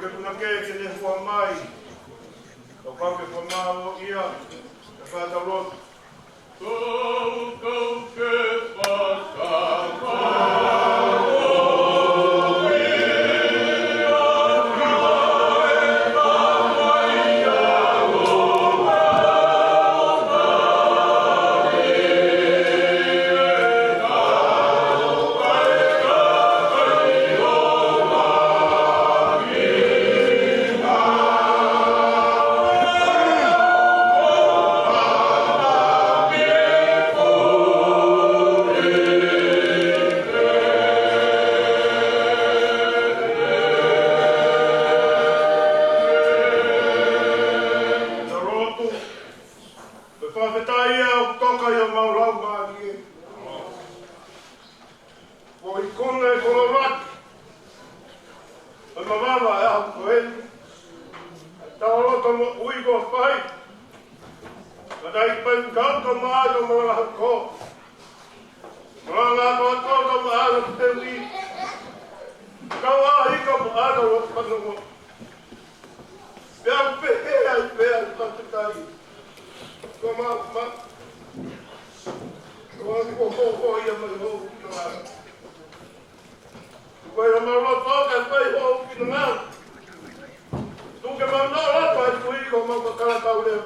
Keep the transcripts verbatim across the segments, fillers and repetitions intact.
Kuna ke ke ne hua mai, ka pau ke fakamālō ia, ka fata lotu. Kau, kau ke fakamālō ia. Ko e fakafetaʻi ʻoku toka ʻi homau laumālie. Ko e ikuna ʻo e koloa ʻo e mavava ʻo e ʻaho ko eni. Tau loto moʻui kuo fai. Ka naʻe ʻikai pau ke tau maʻa ʻa e malanga hoko. Malanga ko ʻetau tau maʻa ʻa e teuʻi. Kau ʻahi kau maʻa ʻa e loto fanongo. Pea pehē ai pea fakafetaʻi. Ko ma, ma. Ko ma ko ho ho ia mai ho ki na. Ko ia mau loto ka fai ho ki na. Tuku ke mau nau loto ai kui ko mau kakala kau leo.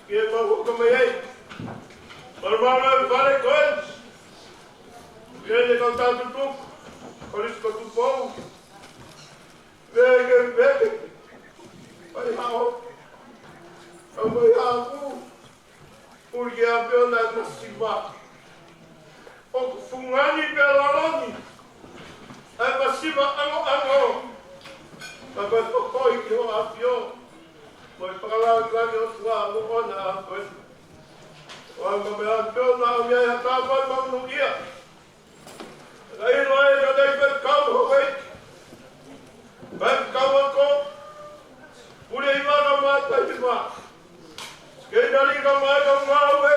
Ke mau hoko mai ai. Mau mau leo fale ko e. Ke ne kau tau tutuku. Kolisi ko Tupou. Veke, veke. Mai hao. Kau mai haku. Puli ke ʻAfiona ʻa e masiva. ʻOku fungani pea lalo ni ʻa e masiva ʻangoʻango. Ka ko e hoko ʻi ki hoʻo ʻAfio. Ko e fakalāngilangi ʻo e ʻOtua mo ʻona ʻa koe. ʻOange mai ʻAfiona ʻo mea ia tāpai maunu ia. Ka ʻilo ai ka dai pē kau hawai. Pē kau ako. Pule i maka mata i ma. Kei nali ka mai ka ngāue.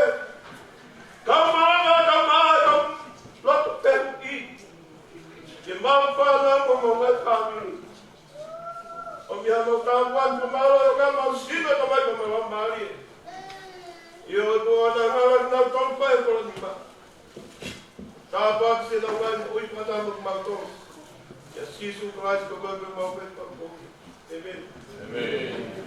Ka maka ka mai ka loto tehuʻi. Ke mau fānau ko mau ngai fāmili. ʻO mea mau tāpuaki ko mau ʻo ka mau sino ka mai ka mau mālie. ʻIo ʻoku ʻona ngala ki nau tolu fai ko la ni ma. Tāpuaki se lau mai mo ui pata mo mau tō. ʻIa Sīsū Kalaisi ko koe ko mau pē tō. ʻĒmeni. ʻĒmeni.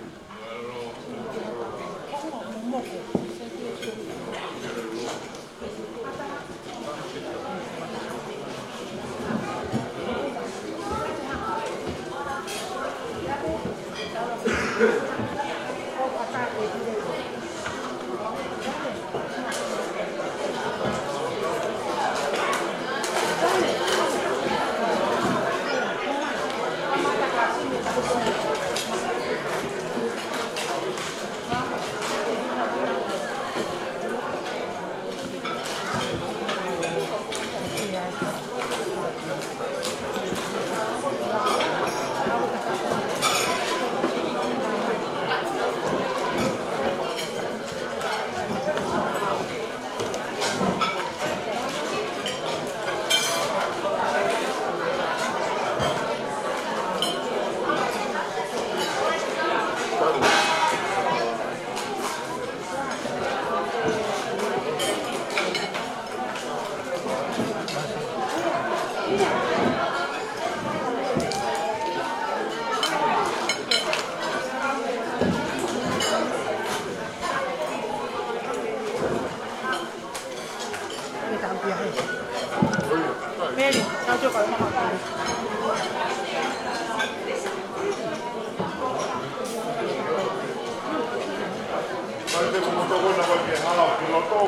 Mai te ko moto ko na ko ke hala o ki loto.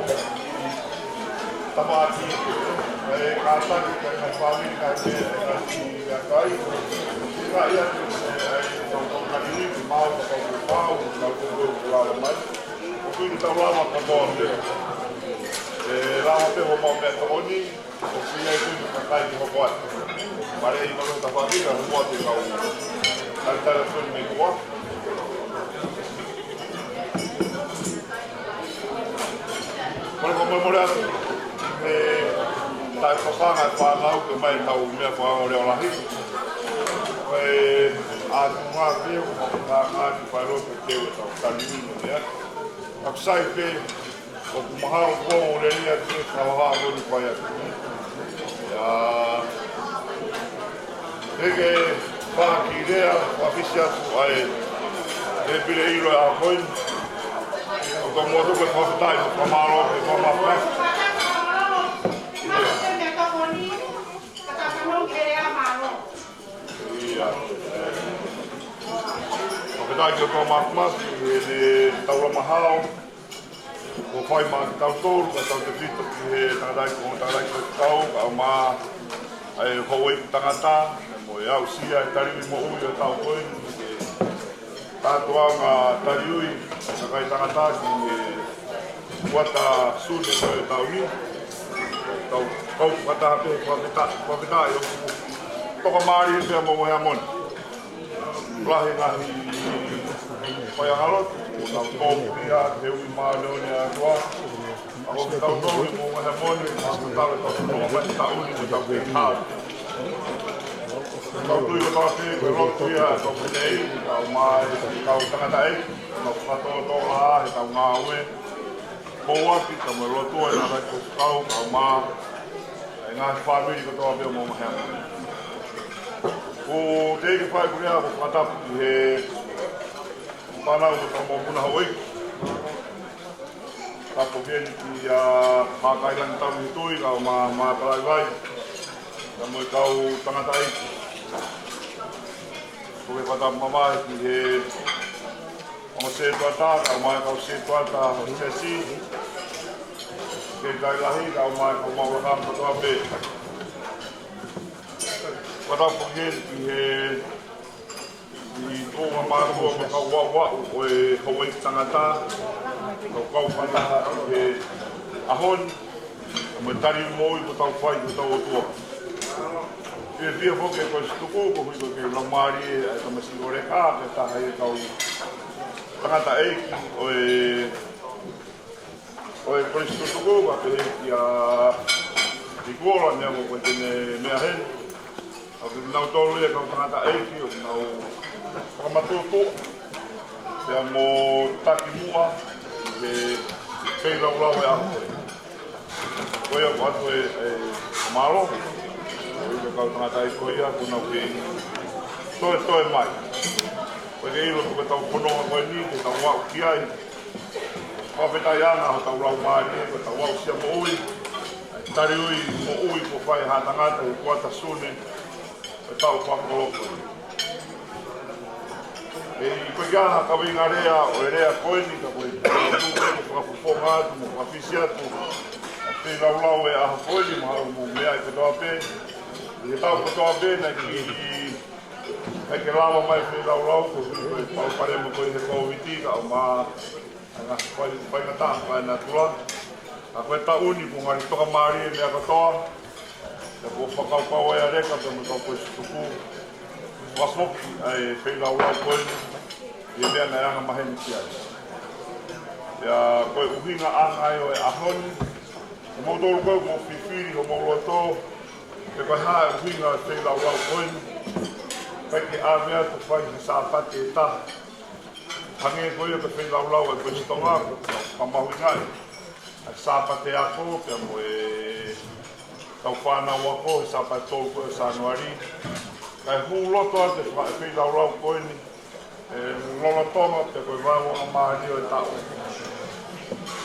Tamaki, e, kātaki, ka, ka fāmili, ka, ke, ka, ki, ka, kai. Ka ia, e, ai, tau, tau, ka, ni, mau, ka, tau, mau, ka, tau, tau, tau, tau, mai. ʻOku ʻikai ke tau lava ka tō atu. E, lava pē homau meʻa tokoni, ʻoku ʻi ai e tui ka kai ki hoko atu. Mare i maro ta whakira, hoko atu e kau. Talitali atu ni mei kua. Mole ko mole mole atu. E, tai papanga e whānau ke mai tau meʻa whānau leo lahi. E, ʻAtu ngā pē, ʻoku ngā ngā ki fai loto ke ue tau tali ui mo ia. Ka sai pē, ʻoku mahalo kuo ʻo lele ia ki he kawaha ko ni fai atu. Ia. Ke ke pāki lea, whakafisi atu ai. Ke pile ilo a koin. ʻOku mau tuku e whakatai, ka mālō, ke kua mafasi. Ia. Fakafetaʻi ki he ʻOtua Māfimafi, ʻi heʻene taulama hao, kuo fai maʻa kitautolu, ka tau tefito ki he tangataʻeiki, ko e tangataʻeiki ko e kau, kae ʻumaʻā e houʻeiki tangata, mo e aʻusia e tali ui moʻui ʻo e taʻu ko eni, ke tātuʻanga tali ui, kakai tangata ki he kuata Sune ko e taʻu ni. Tau, tau fakataha pē, fakafeta-, fakafetaʻi ʻoku toka mālie pē ʻa Momoheamoni. Lahi ngaahi faiʻanga lotu, tau tō pia, he ui mālie ʻo e ʻOtua. ʻA ko kitautolu ʻi Momoheamoni, tau tau tau tau mai taʻu ni, tau kei hao. Tau tui ko tau pē, ko e lotu ia, tau pē nei, tau mai, tau tangataʻeiki, tau fakatōtō ʻa, he tau ngāue. Pouaki, ka mo e lotu ʻa e ngaahi kau, kau, kae ʻumaʻā e ngaahi fāmili kotoa pē ʻo Momoheamoni. Ko e teʻeki fai kulea ko fakatapu ki he fānau mo e kau mokopuna houʻeiki. Tapu ki he ni kia Mākailangi Taumihitui, kae ʻumaʻā Māpalaivai, ka mo e kau tangataʻeiki. Ko e fakatapu mamahi ki he ongo sētuata, kae ʻumaʻā e kau sētuata ʻo e siasi, ke kai lahi, kae ʻumaʻā e kau maʻu lakanga kotoa pē. Fakatapu ki he, ki he ʻi ko mātuʻa mo e kau aʻuaʻu ʻo e houʻeiki tangata, kau kau fakataha ki he ʻaho ni, mo e tali moʻui kuo tau fai ki hotau ʻOtua. Fiefia foki e Kolisi Tutuku, koeʻuhi ko e kei laumālie ʻa e tamasiʻi ʻo Leka, ko e taha ia e kau tangataʻeiki ʻo e, ʻo e Kolisi Tutuku, kae pehē kia Nikuola, meʻa mo ko e tene meʻa heni. ʻA kinautolu ia e kau tangataʻeiki, ʻoku nau fakamatuʻotuʻa, pea mo takimuʻa, he feilaulau e ʻaho ko ē. Ko ia ʻoku ʻoatu e, e mālō, ko e kau tangataʻeiki ko ia, kuo nau kei toe, toe mai. Ko e kei ʻilo ko e tau fononga ko eni, ke tau aʻu ki ai. Fakafetaʻi ange hotau laumālie, ko e tau aʻusia moʻui, tali ui moʻui kuo fai ʻe ha tangata ʻi he kuata Sune, ʻo e taʻu fakakoloko. ʻE, ʻi ko ia ha kaveinga lea ʻo e lea ko eni, ka ko e tuku pē ke fakafofonga atu, mo fakafisi atu, ʻa e feilaulau e ʻaho ko eni, mahalo mou meaʻi kotoa pē, ʻi he taʻu kotoa pē, naʻe ʻikai ke, ʻikai ke lava mai feilaulau, ko e, ko e palopalema ko ē he Kōviti, kae ʻumaʻā ʻa e ngaahi fai-, faingataʻa fakaenatula. Ka ko e taʻu ni kuo ngali toka mālie e meʻa kotoa. Pea kuo fakakaukau ai ʻa Leka pea mo e kau Kolisi Tutuku. Fakafoki ʻa e feilaulau ko eni. ʻI he meʻa naʻe anga maheni ki ai. Pea ko e ʻuhinga ʻanga ia ʻo e ʻaho ni. Ko moutolu ko ē ʻoku mou fifili homou loto. Pe ko e hā e ʻuhinga e feilaulau ko eni. ʻIkai ke ʻave atu fai ha Sāpate ʻe taha. Hangē ko ia ko e feilaulau ʻa e Kolisi Tonga, ka mahuʻinga ai ʻa e Sāpate ako, pea mo e tau fānau ako, he Sāpate tolu ko ē ʻo Sānuali. Kae hū loto atu e faka-, e feilaulau ko eni, ʻe lolotonga pē ko e vāuanga mālie ʻo e taʻu.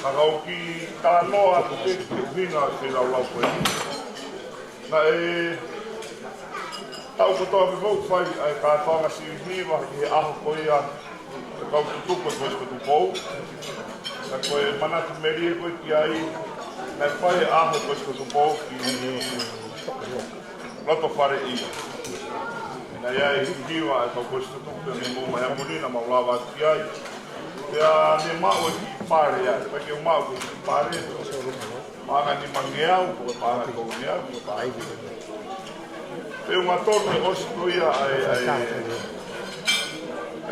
Ka ʻoku ou kiʻi talanoa atu pē ki he ʻuhinga e feilaulau ko eni. Naʻe taʻu kotoa pē ʻoku fai ʻa e kātoanga sivi hiva ki he ʻaho ko ia ʻo e kau tutuku e Kolisi ko Tupou. Ka ko e manatu melie ko ē ki ai, naʻe fai e ʻaho Kolisi ko Tupou ki loto fale ia. Naʻe ʻi ai e hiva e kau Kolisi ko Tupou pea mei Momoheamoni naʻa mau lava atu ki ai. Pea ne maʻu e kiʻi pale ia, ʻikai ke u maʻu e kiʻi pale. Paʻanga ʻe nima ngeau, ko e paʻanga ʻe tolu ngeau, ko e paʻanga. Pea ʻoku tonu e ʻosi ko ia ʻa e, ʻa e, ʻa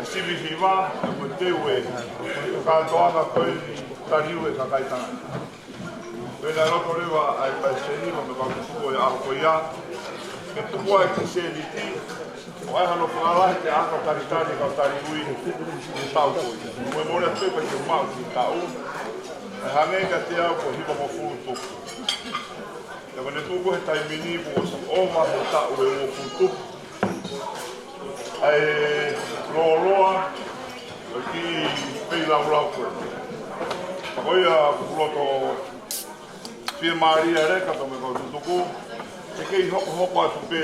e sivi hiva, ʻa e ko e teu e kātoanga ko eni tali ui e kakai tangata. Pea naʻe loto leva ʻa e palesiteni mo e kau tutuku ʻo e ʻaho ko ia ke tuku ai e kiʻi sēniti, ʻOku ʻi ai hano fakalahi ke ʻaka talitali kau taliui he taʻu ko ia. Mo e mole atu pē ke maʻu ki he taʻu. ʻE hangē kiate au ko e hivangofulu tupu. Pea ko e tuʻu ko ē he taimi ni kuo ʻosi ʻova he taʻu ʻe uofulu tupu ʻa e lōloa ʻo e kiʻi feilaulau ko ē. Ka ko ia ʻoku ou loto fiemālie ʻa Leka pea mo e kau tutuku, ʻe kei hokohoko atu pē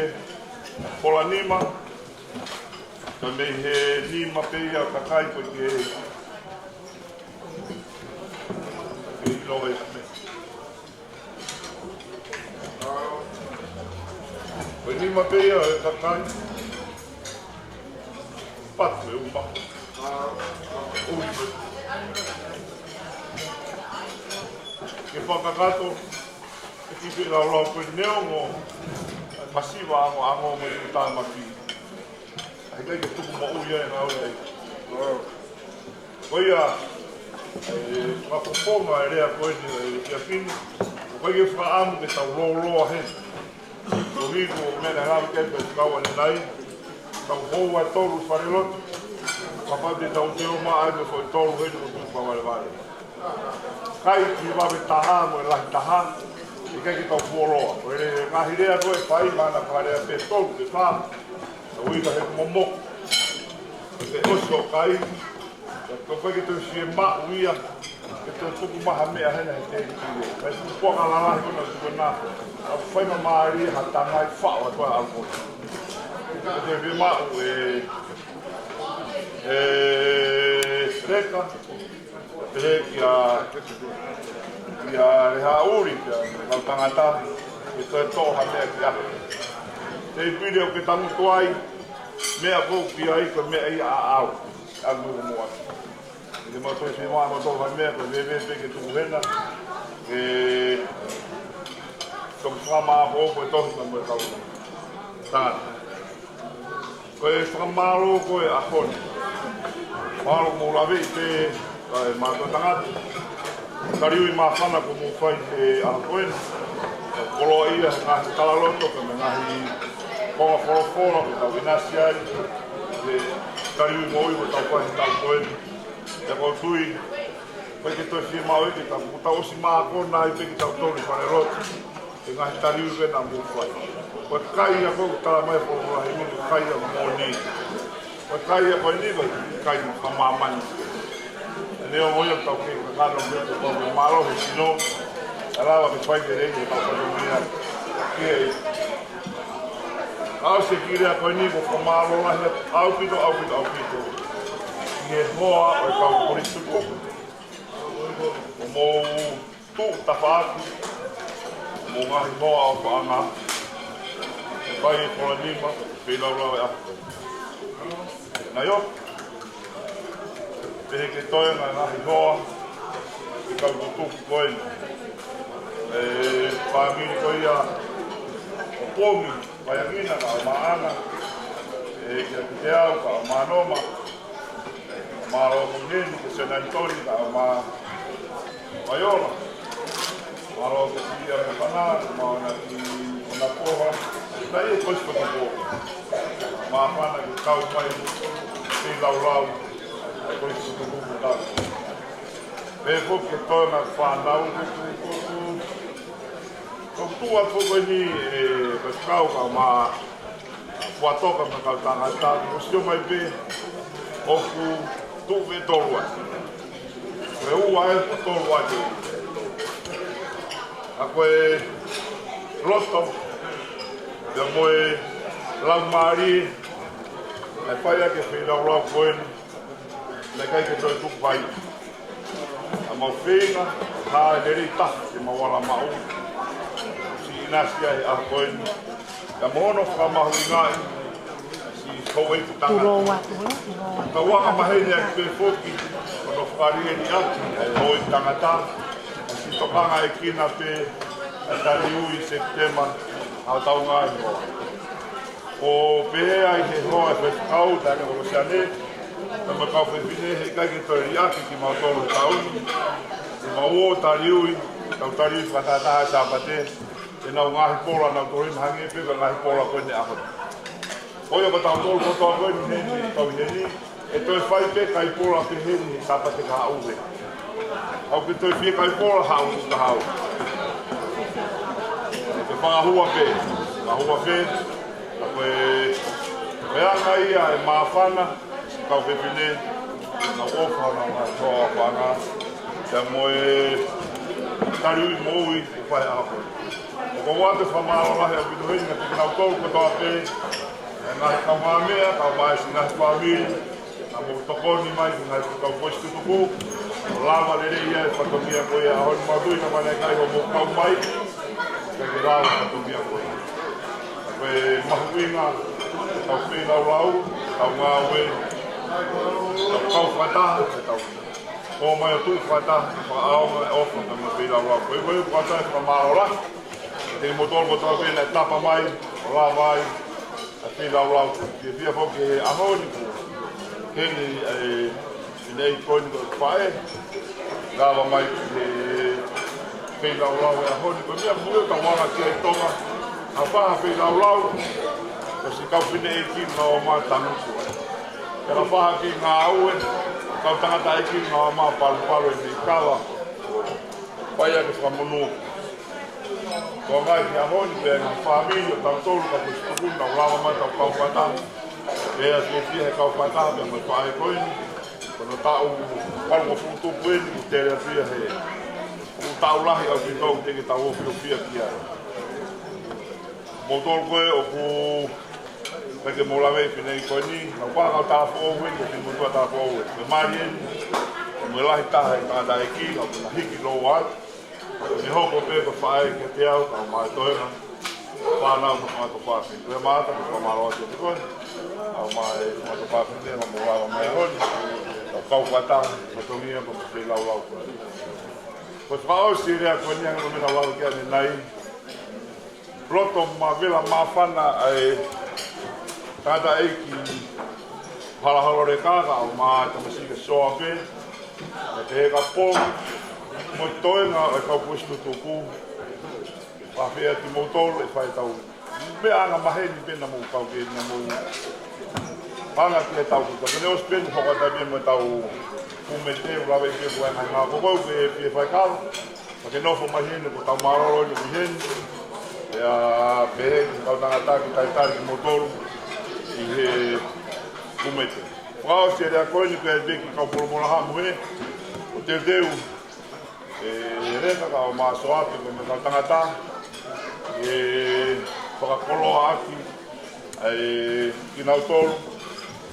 pola nima, ka mei he nima pē ia ʻo e kakai ko ē ke, ke ʻilo e meʻa. Ko e nima pē ia ʻo e kakai, patu e uma. Ui pē. Ke fakakakato e kiʻi feilaulau ko eni, neongo e masiva ʻangoʻango mo e tāmaki. ʻIkai ke tuku moʻui ai e ngāue ai. Ko ia, ʻe, fakapoponga e lea ko eni ʻa e efiafi ni, ʻoku ʻikai ke fakaʻamu ke tau lōloa heni. Ko e hiko meʻa naʻe lave ki ai e faifekau ʻanenai, tau houa ʻe tolu falelotu, kapau te tau teoma ai mo e foʻi tolu heni ʻo tuku fakavalevale. Kai ki vave taha mo e lahi taha, ʻikai ke tau fuoloa. Ko e ngaahi lea ko ē ʻe fai, mahalo pē lea pē tolu pe fā, tau ui ka he momoko. Ko e ʻosi ʻo kai, ʻoku ʻikai ke toe fiemaʻu ia ke toe tuku mai ha meʻa hena he tēpile. Pea ʻoku fuʻu puaka lalahi ko ena ʻoku tuku ena, ʻoku fai mai mālie ha tangai faʻo atu ʻa e ʻalu ko ē. Ko e fiemaʻu ʻe, ʻe Leka, pehē kia, kia Lehaʻuli, kia kau tangata, ke toe toʻo ha meʻa ki ai. Tēpile ʻoku ke tangutu ai, meʻa ko ē ʻoku ʻi ai, ko e meʻa ia ʻaʻau, ʻa e muʻomuʻa. ʻE ke mau toe fiemaʻu mautolu ha meʻa, ko e veve pē ke tuku hena, ke toki fakamāʻopoʻopo e tohi pea mo e kau tangata. Ko e fakamālō ko ē ʻaho ni. Mālō mo laveʻi pē ʻa e mātuʻa tangata. Taliui māfana kuo mou fai he ʻaho ko eni. Koloaʻia he ngaahi talaloto, pea mo e ngaahi konga folofola, kuo tau ʻinasi ai. He taliui moʻui kuo tau fai he taʻu ko eni. Pea ʻoku ou tui, ʻoku ʻikai ke toe fiemaʻu ke tau, kuo tau ʻosi mākona ai pē kitautolu ʻi falelotu. He ngaahi taliui ko ē naʻa mou fai. Ko e kai ia ko ē ʻoku tala mai ʻe he folofola ʻi muʻa, ko e kai ia moʻoni. Ko e kai ia ko eni ko e kai fakamāmani. Neongo ia ʻoku tau kei kakano pē, ko e pau ke mālohi sino. ʻE lava ke fai ke lelei ke tau fatongia. Ke ʻosi e kiʻi lea ko eni, ʻoku ou fakamālō lahi ʻaupito, ʻaupito, ʻaupito ʻi he hoa ʻo e kau kolisi tutuku. ʻOku mou tuʻu tafaʻaki mo e ngaahi hoa ʻo e paʻanga, ʻe fai e pola nima, feilaulau e ʻaho. Naʻe ʻio, pehē ki he toenga e ngaahi hoa ʻo e kau tutuku ko eni. ʻE, fāmili ko ia ʻo Pongi, Vaiangina, kae ʻumaʻā, ʻe, kia Kiteau, kae ʻumaʻā Noma, mālō ko eni ki Senanitoni, kae ʻumaʻā Vaiola. Mālō ko ia mo Fana, mālō na ki Monapoha. Naʻe ʻi ai e kolisi tutuku. Māfana ke kau mai feilaulau e kolisi tutuku ko tau. Pea ko e toenga fānau ko, ko, ko, ko, ko tuʻa ko eni ʻe, ko e kau ka ma Fuatoka mo e kau tangata, ʻoku sio mai pē ʻoku tuʻu ʻe tolu ai. Ko e ua ʻe tolu ai. ʻA ko e loto, pea mo e laumālie, ʻe fai ʻaki e feilaulau ko eni, naʻe ʻikai ke toe tuku fai. ʻA mau feinga, ha lelei taha ke mau ala maʻu. Siʻi ʻinasi ai he ʻaho ko eni. Ka mo hono fakamahuʻingaʻi siʻi houʻeiki tangata. Tulo atu, eh? Tulo atu. Ka ua ka maheni ʻaki pē foki, hono fakalielia ʻaki e houʻeiki tangata, siʻi tokanga ʻe kina pē, ʻa e taliui Sepitema, ʻa e taʻu ngaahi hoa. ʻO pehē ai he hoa e faifekau, Taʻane Kolosiane, pea mo e kau fefine, he ʻikai ke toe liʻaki kimautolu he taʻu ni. Ke mau ō ʻo taliui, tau taliui fakatahataha he Sāpate, ʻenau ngaahi pola, nau tolima hangē pē ko e ngaahi pola ko eni ʻaho ni. Ko ia ko tautolu kotoa ko eni heni, kau heni, ʻe toe fai pē kai pola pē heni, Sāpate kahaʻu hē. ʻOku ke toe fie kai pola, haʻu ka haʻu. Ke fakahua pē, fakahua pē, ka ko e, ko e anga ia ʻe māfana, kau fefine, nau ʻofa, nau ngā hoa fanga, pea mo e tali ui moʻui, ʻoku fai ʻaho ko ē. ʻOku ou ʻoatu e fakamālō lahi ʻaupito heni kiate kinautolu kotoa pē, e ngaahi kaungāmeʻa, kae ʻumaʻā e siʻi ngaahi fāmili, naʻa mou tokoni mai ki he ngaahi kau foʻi situtuku, ʻo lava lelei ai e fatongia ko ia ʻaho ni. Mau tui naʻa mou ʻikai hoʻomou kau mai, kae ʻikai ke lava e fatongia ko ia. Ko e mahuʻinga ʻetau feilaulau, ʻetau ngāue, ʻetau kau fakataha, ʻetau ō mai ʻo tuʻu fakataha, fakaʻaonga e ʻofa, pea mo e feilaulau. Ko ia, ko ia, ʻoku ou ʻoatu e fakamālō lahi kiate kimoutolu kotoa pē naʻe tapa mai ʻo lava ai ʻa e feilaulau. Fiefia foki he ʻaho ni ko eni, ʻa e fineʻeiki ko eni ko e faʻē, lava mai ki he feilaulau he ʻaho ni. Ko e meʻa moʻoni ʻoku tau anga ki ai ʻi Tonga, ʻa e faʻahi feilaulau, ko e siʻi kau fineʻeiki naʻa nau ō mai ʻo tangutu ai. Pea ka faʻahi ki he ngāue, kau tangataʻeiki naʻa nau ō mai ʻo palupalu e meʻi kava, fai ʻaki e fakamonū. Ko e ngaahi ʻaho ni pē ngaahi fāmili ʻo tautolu kau foʻi situtuku naʻa nau lava mai ʻo tau kau fakataha. Pea fiefia he kau fakataha pea mo e faʻē ko eni. Ko hono taʻu valungofulu tupu eni, kuo tele atu ia he ʻū taʻu lahi ʻaupito ʻoku teʻeki ke tau ofiofia ki ai. Moutolu ko ē ʻoku ʻikai ke mou lave ai, fineʻeiki ko eni, naʻa ku pā kau tā foʻou eni, ʻa e finemotuʻa tā foʻou eni. Ko e mali eni, ko e mali lahi taha e tangataʻeiki, ʻoku na hiki lōua atu. Ko e hoko pē ko e faʻē kiate au, kau mai toenga. Fānau mo e kau fāmili. Ko e mātā, ko e fakamālō atu kiate koe. Kau mai e kau fāmili, mo e ʻaho ni. Kau kau fakataha, ko e tongia, ko e feilaulau ko ē. Ko e fakaʻosi e lea ko eni ʻa e meʻa naʻa ku lave ki ai ʻanenai. Loto mavela māfana ʻa e tangataʻeiki Halahaloleka, kau mai e tamasiʻi ko Soa pē, ʻa e pehē ka pō, mo e toenga ʻo e kau foʻi situtuku, fakafeʻao kimoutolu ʻe fai ʻetau meʻa angamaheni pē naʻa mou kau ke naʻa mou anga ki he tau kuta. Pea ne ʻosi pē ʻo hoko atu pē mo ʻetau kumete, ʻo lave pē ko e ngaahi ngāue ko ē ʻoku ke fie fai kau. Ka ke nofo mai heni ko hotau mālōlō eni ʻoku heni. Pea pehē ki he kau tangata ke talitali kimoutolu ʻi he kumete. Fakaʻosi e lea ko eni pea ʻe pehē ki he kau polomola hamu he, ʻo teuteu e leka kau mai Soa pē mo e kau tangata, ʻe fakakoloa ʻaki ʻa kinautolu,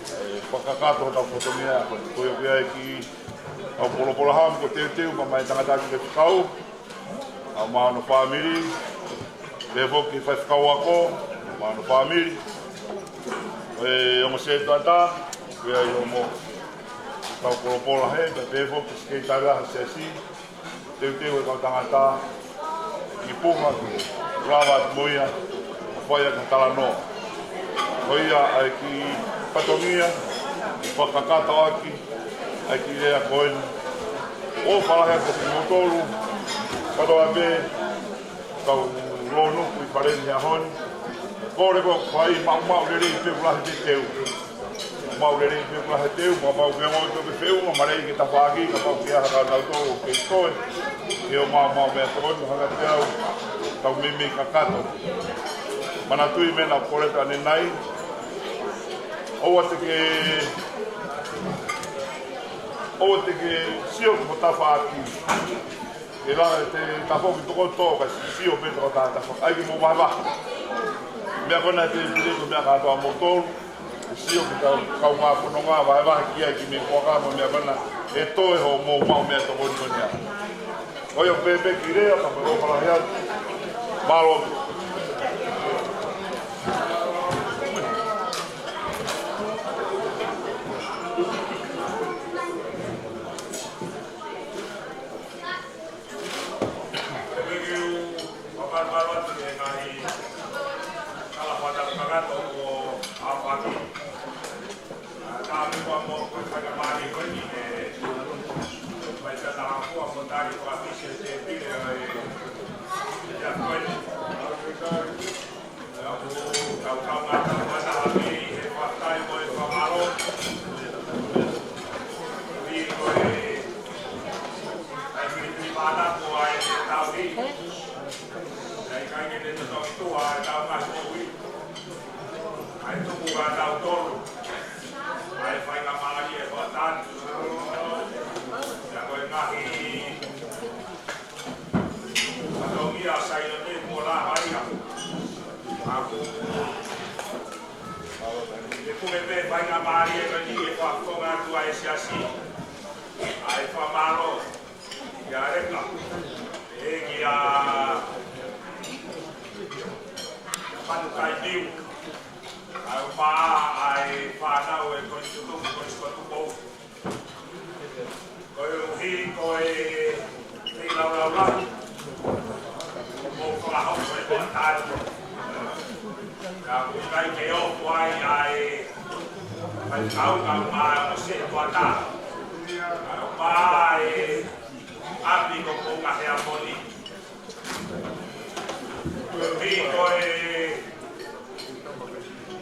ʻa e fakakakato hotau fatongia ko eni. Ko ia ʻoku ʻi ai e kiʻi kau polomola hamu ko e teuteu mai ʻa e tangata ki he fekau, kau mai hono fāmili, pehē foki ki he faifekau ako, kau mai hono fāmili, ʻa e ongo sētuata, ʻoku ʻi ai hoʻomo kau polomola he, pea pehē foki ki he sekelitali ʻa e siasi, teuteu e kau tangata ki Puha ke lava atu mo ia ʻo fai ʻaki e talanoa. Ko ia ʻa e kiʻi fatongia, fakakakato ʻaki ʻa e kiʻi lea ko eni. ʻOfa lahi atu kiate kimoutolu kotoa pē, kau lōnuku ʻi fale ni he ʻaho ni. Kole ko ē fai maʻumaʻu lelei pē ʻoku lahi pē teu. Maʻu lelei pē ʻoku lahi e teu, pea maʻu pē mo e teu pē feʻunga, maleʻi ke tafaʻaki, kapau ʻoku ʻi ai ha kau tau tō, ʻoku kei toe. Ke ʻo maʻumaʻu meʻatokoni, hangē pē au, tau meimei kakato. Manatuʻi e meʻa naʻa ku kole atu ʻanenai. ʻOua te ke, ʻoua te ke sio ki ho tafaʻaki. ʻE lava ʻete tafoki toko tō kae sio pē toko taha tafoki. ʻAi ke mou vahevahe. Meʻa ko ena ʻe pehē ko e meʻa kātoa moutolu. ʻE sio ki he kau, kaungā fononga, vahevahe ki ai e kiʻi meʻi puaka mo e meʻa ko ena. ʻE toe hoʻomou maʻu meʻatokoni ko eni. Ko ia pē pē e kiʻi lea, ka mau ʻofa lahi atu. Mālō. Kitautolu, ʻa e faingamālie ʻo e hoʻatā ni. Pea ko e ngaahi fatongia ʻo Saione kuo lava ia. ʻOku, ʻoku pehē pē faingamālie ko eni ʻe fakafofonga atu ʻa e siasi, ʻa e fakamālō kia Leka, ʻe kia Panu Kaimiu, ʻa e ʻumaʻā ʻa e fānau ʻo e Kolisi Tutupu, Kolisi ko Tupou. Koeʻuhi ko e feilaulau lahi kuo mou fakahoko he hoʻatā ni. Ka ʻoku ʻikai ke ofo ai ʻa e faifekau kae ʻumaʻā ʻa Mose Tuata, kae ʻumaʻā ʻa e ʻapi ko Poukaheamoni. Koeʻuhi ko e,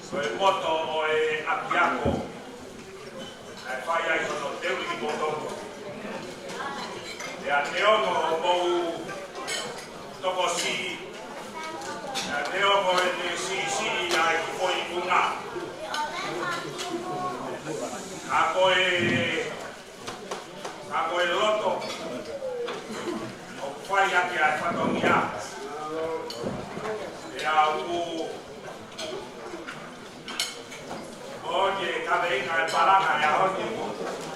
ko e moto ʻo e ʻapiako naʻe fai ai hono teuli kimoutolu. Pea neongo hoʻomou tokosiʻi, pea neongo ʻene siʻisiʻi ʻa e kiʻi foʻi iʻunga, ka ko e, ka ko e loto ʻoku fai ʻaki ʻa e fatongia. Pea ʻoku moʻoni e kaveinga e palaka he ʻaho ni,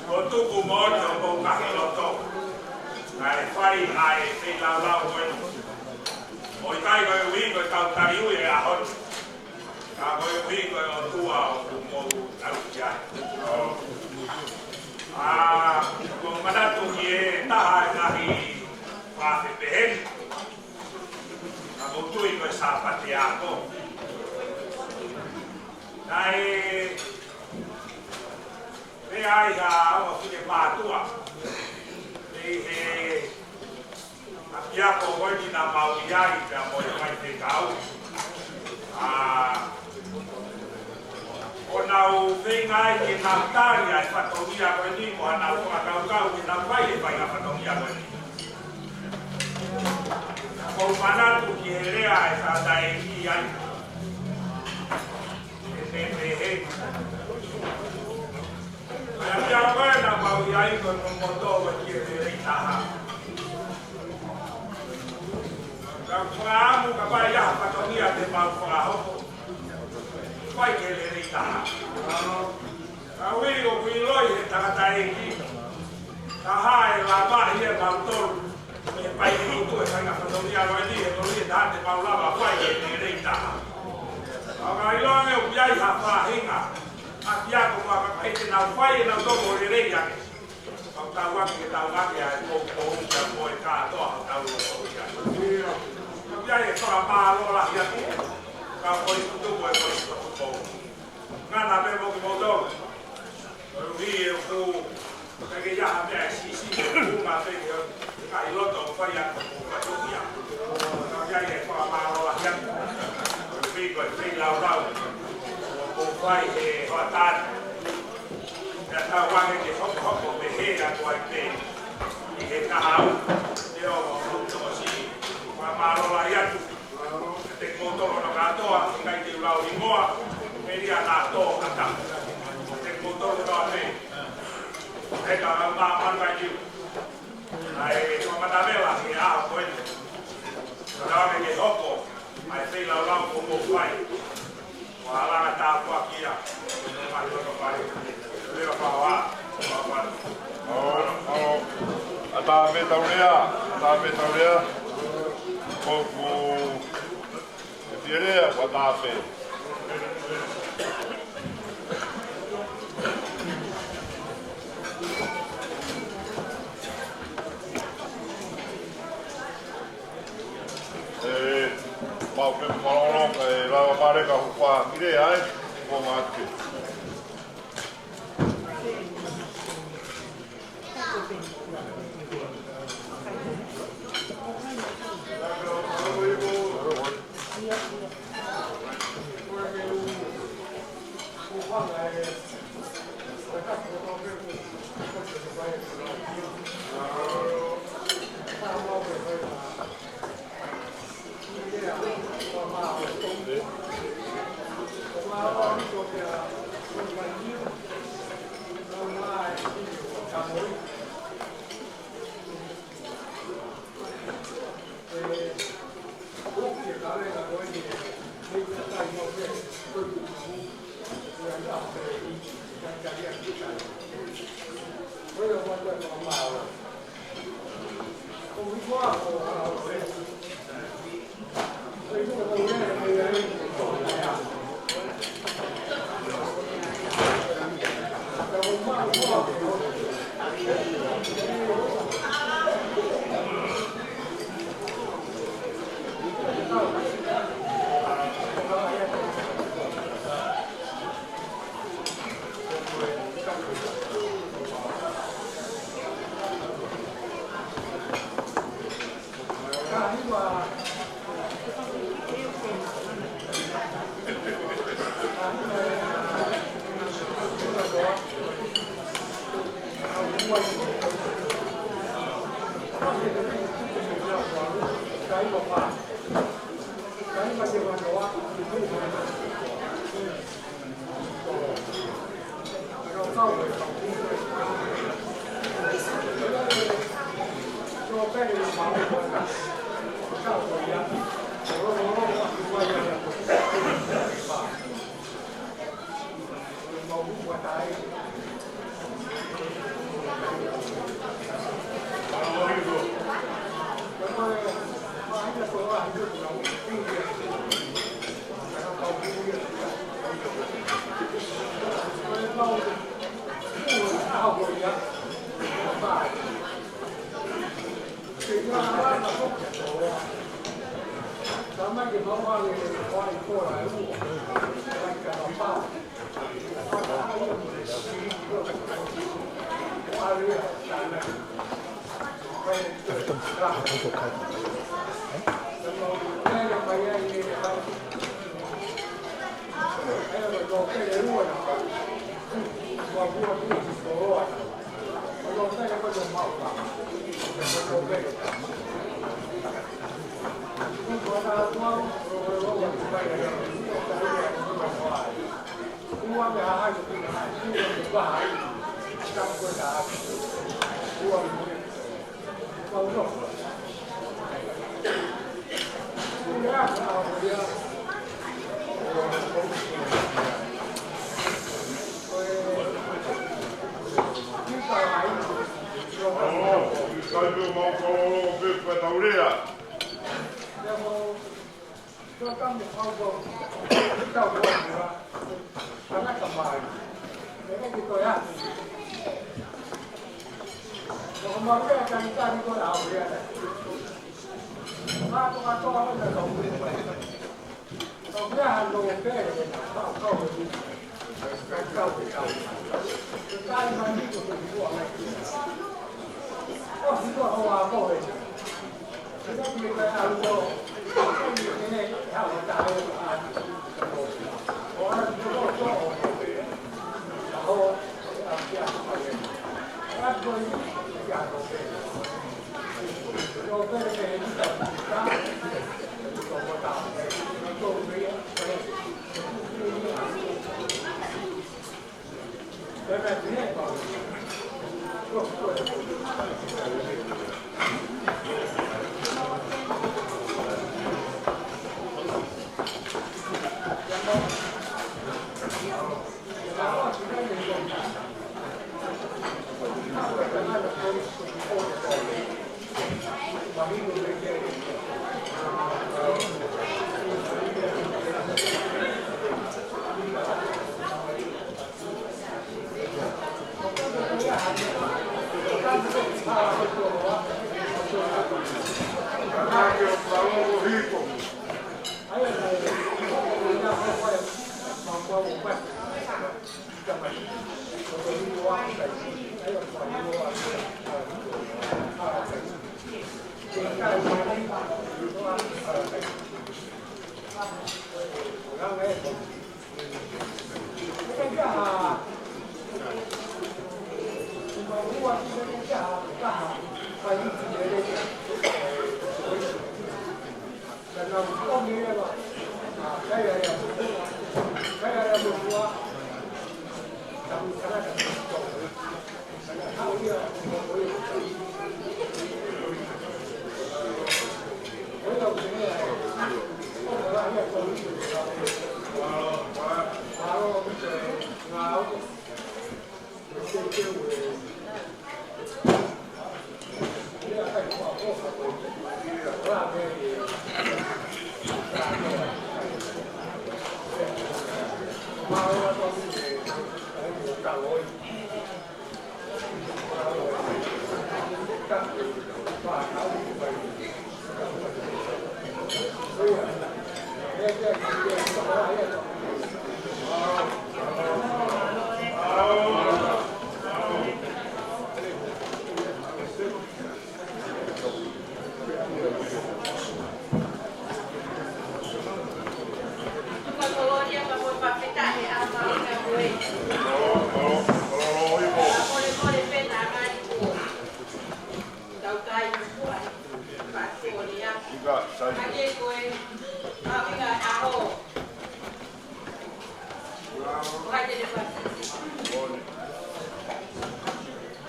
ʻoku tuku moʻoni hoʻomou ngaahi loto, kae fai ʻa e feilaulau ko eni. ʻOku ʻikai koeʻuhi ko e kau taliui he ʻaho ni, ka koeʻuhi ko e ʻOtua ʻoku mou tauhi ai. ʻA, ʻoku ou manatu ki he taha e ngaahi fakafepehē ni, ka ʻoku ou tui ko e Sāpate ako. Naʻe, naʻe ʻi ai ha ongo finemātuʻa mei he ʻapiako ko eni naʻa mau ʻi ai pea mo e faifekau. ʻA, ʻo nau feinga ai ke nau tali ʻa e fatongia ko eni mo ʻenau fakakaukau ke nau fai e faʻahinga fatongia ko eni. Ka ʻoku ou manatu ki he lea ʻa e tangataʻeiki ai. ʻE pehē, pehē. ʻA ia, pea ko ena mau ʻi ai ko e momoto ʻo e kiʻi lelei taha. Ka ʻoku ou fakaʻamu kapau ʻe ʻi ai ha fatongia te mau fakahoko, fai ke lelei taha. Ka ʻoku ou ʻiloʻi he tangataʻeiki, taha e lavaʻi ʻe mautolu mei he paini utu e faʻahinga fatongia ko eni, he ko e lelei taha te mau lava fai ke lelei taha. Ka ʻoku ou ʻiloʻi ange ʻoku ʻi ai ha faʻahinga ʻapiako mo ha kakai te nau fai ʻenau toko lelei ange. Kau tau ake, ke tau ake ʻa e poupou, ka ko e kātoa, tau ʻo ia. Ka ʻoku ʻi ai e fakamālō lahi atu, ka ko e tutupu e ko e tutupu. Ngana pē mo kimoutolu. Koeʻuhi ʻoku ʻikai ke ʻi ai ha meʻa ʻe siʻisiʻi, ʻoku mou pehē ke ʻi ai loto ʻoku fai atu ʻoku fatongia. Ka ʻoku ʻi ai e fakamālō lahi atu. Koeʻuhi ko e feilaulau ʻoku fai he hoʻatā ni. Pea tau ake ke hokohoko pehē atu ai pē ʻi he kahaʻu, te o mo tokosiʻi. Fakamālō lahi atu. Te kimoutolu hono kātoa, ʻikai te u lau hingoa, melia nā tō kata. Te kimoutolu hono ʻape. He ka lau mā manu kai liu. ʻA e kua matavela he ʻaho ko eni. Ka lau ke hoko, ʻa e feilaulau kuo mou fai. Ua langa tāpuaki ia. Mālō, mālō. Leva pau ā. Mālō, mālō. ʻAtā pē tau lea, ʻatā pē tau lea. Ko, ko, ʻe fie lea, ʻatā pē. ʻE, mau pē mālōlō, ʻe lava pale ka hupa ki lea, ʻe, ko mate.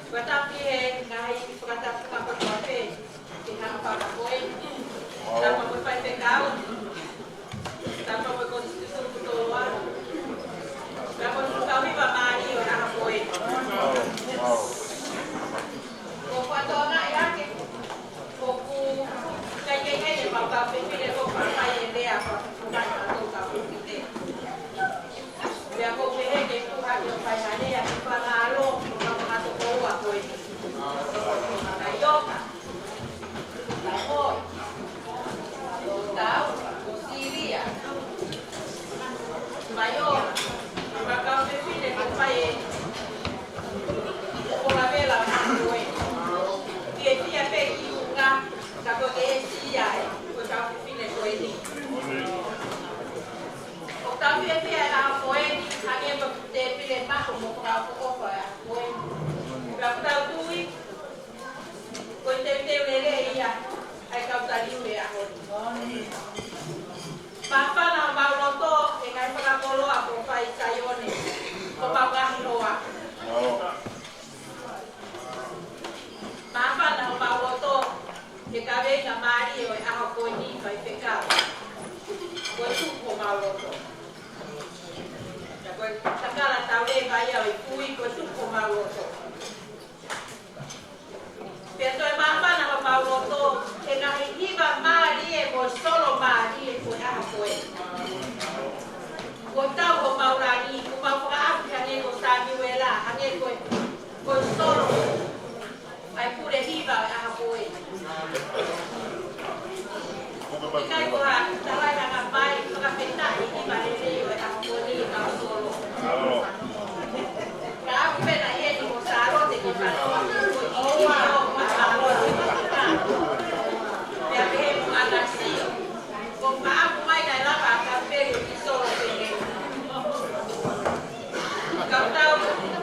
Fakatapu ki he ngaahi fakatapu kātoa pē, ki he hanga fakapoʻuli. Tapu mo e faifekau. Tapu mo e Konisitūtone kotoa. Tapu mo e fukahi mālie ʻo e ʻaho ko eni. Ko e fakatonga ia ke, ʻoku ʻikai ke ʻi heni ʻemau kau fefine ko e fai e lea fakafufuha ʻa e kau fefine. Pea ʻoku ou pehē ke tuʻu hake ʻo fai ha lea ke fakamālō ki he kau fakatokouʻa ko eni. Kae ʻoka, kae ʻoka, kae ʻoka, Silia, Maiola, mo e kau fefine ko fai e ʻoku lavela ʻa e ʻaho ko eni. Fiefia pē ki ʻuhinga ka ko e ke ʻesi ai, ko e kau fefine ko eni. ʻOku tau fiefia he ʻaho ko eni, hangē ko e tēpile maʻu mo fakaʻofoʻofa he ʻaho ko eni. Pea ʻoku tau tui, ko e teuteu lelei ia ʻa e kau taliu he ʻaho ni. Māfana homau loto he ngaahi fakakoloa kuo fai ʻe Saione, ko homau ngaahi hoa. Māfana homau loto he kaveinga mālie ʻo e ʻaho ko eni, faifekau. Ko e tuku homau loto. Pea ko e takala tau leva ia ʻo e kui, ko e tuku homau loto. Pea toe māfana homau loto he ngaahi hiva mālie mo e solo mālie ʻo e ʻaho ko eni. Kuo tau homau langi, kuo mau fakaʻamu hangē ko Samiuela, hangē ko e, ko e solo ʻa e pule hiva ʻo e ʻaho ko eni. ʻIkai ko ha talai hanga mai fakafetaʻi hiva lelei ʻo e ʻaho ko eni, kau solo. Ka ʻoku pehē ʻeni mo Sālote ke fai. Ko e ʻikai ko ha Sālote ke fai. Pea pehē mo ʻAnasio. Ko e fakaʻamu mai naʻe lava ʻa Kapeli ki solo pehē. Ka tau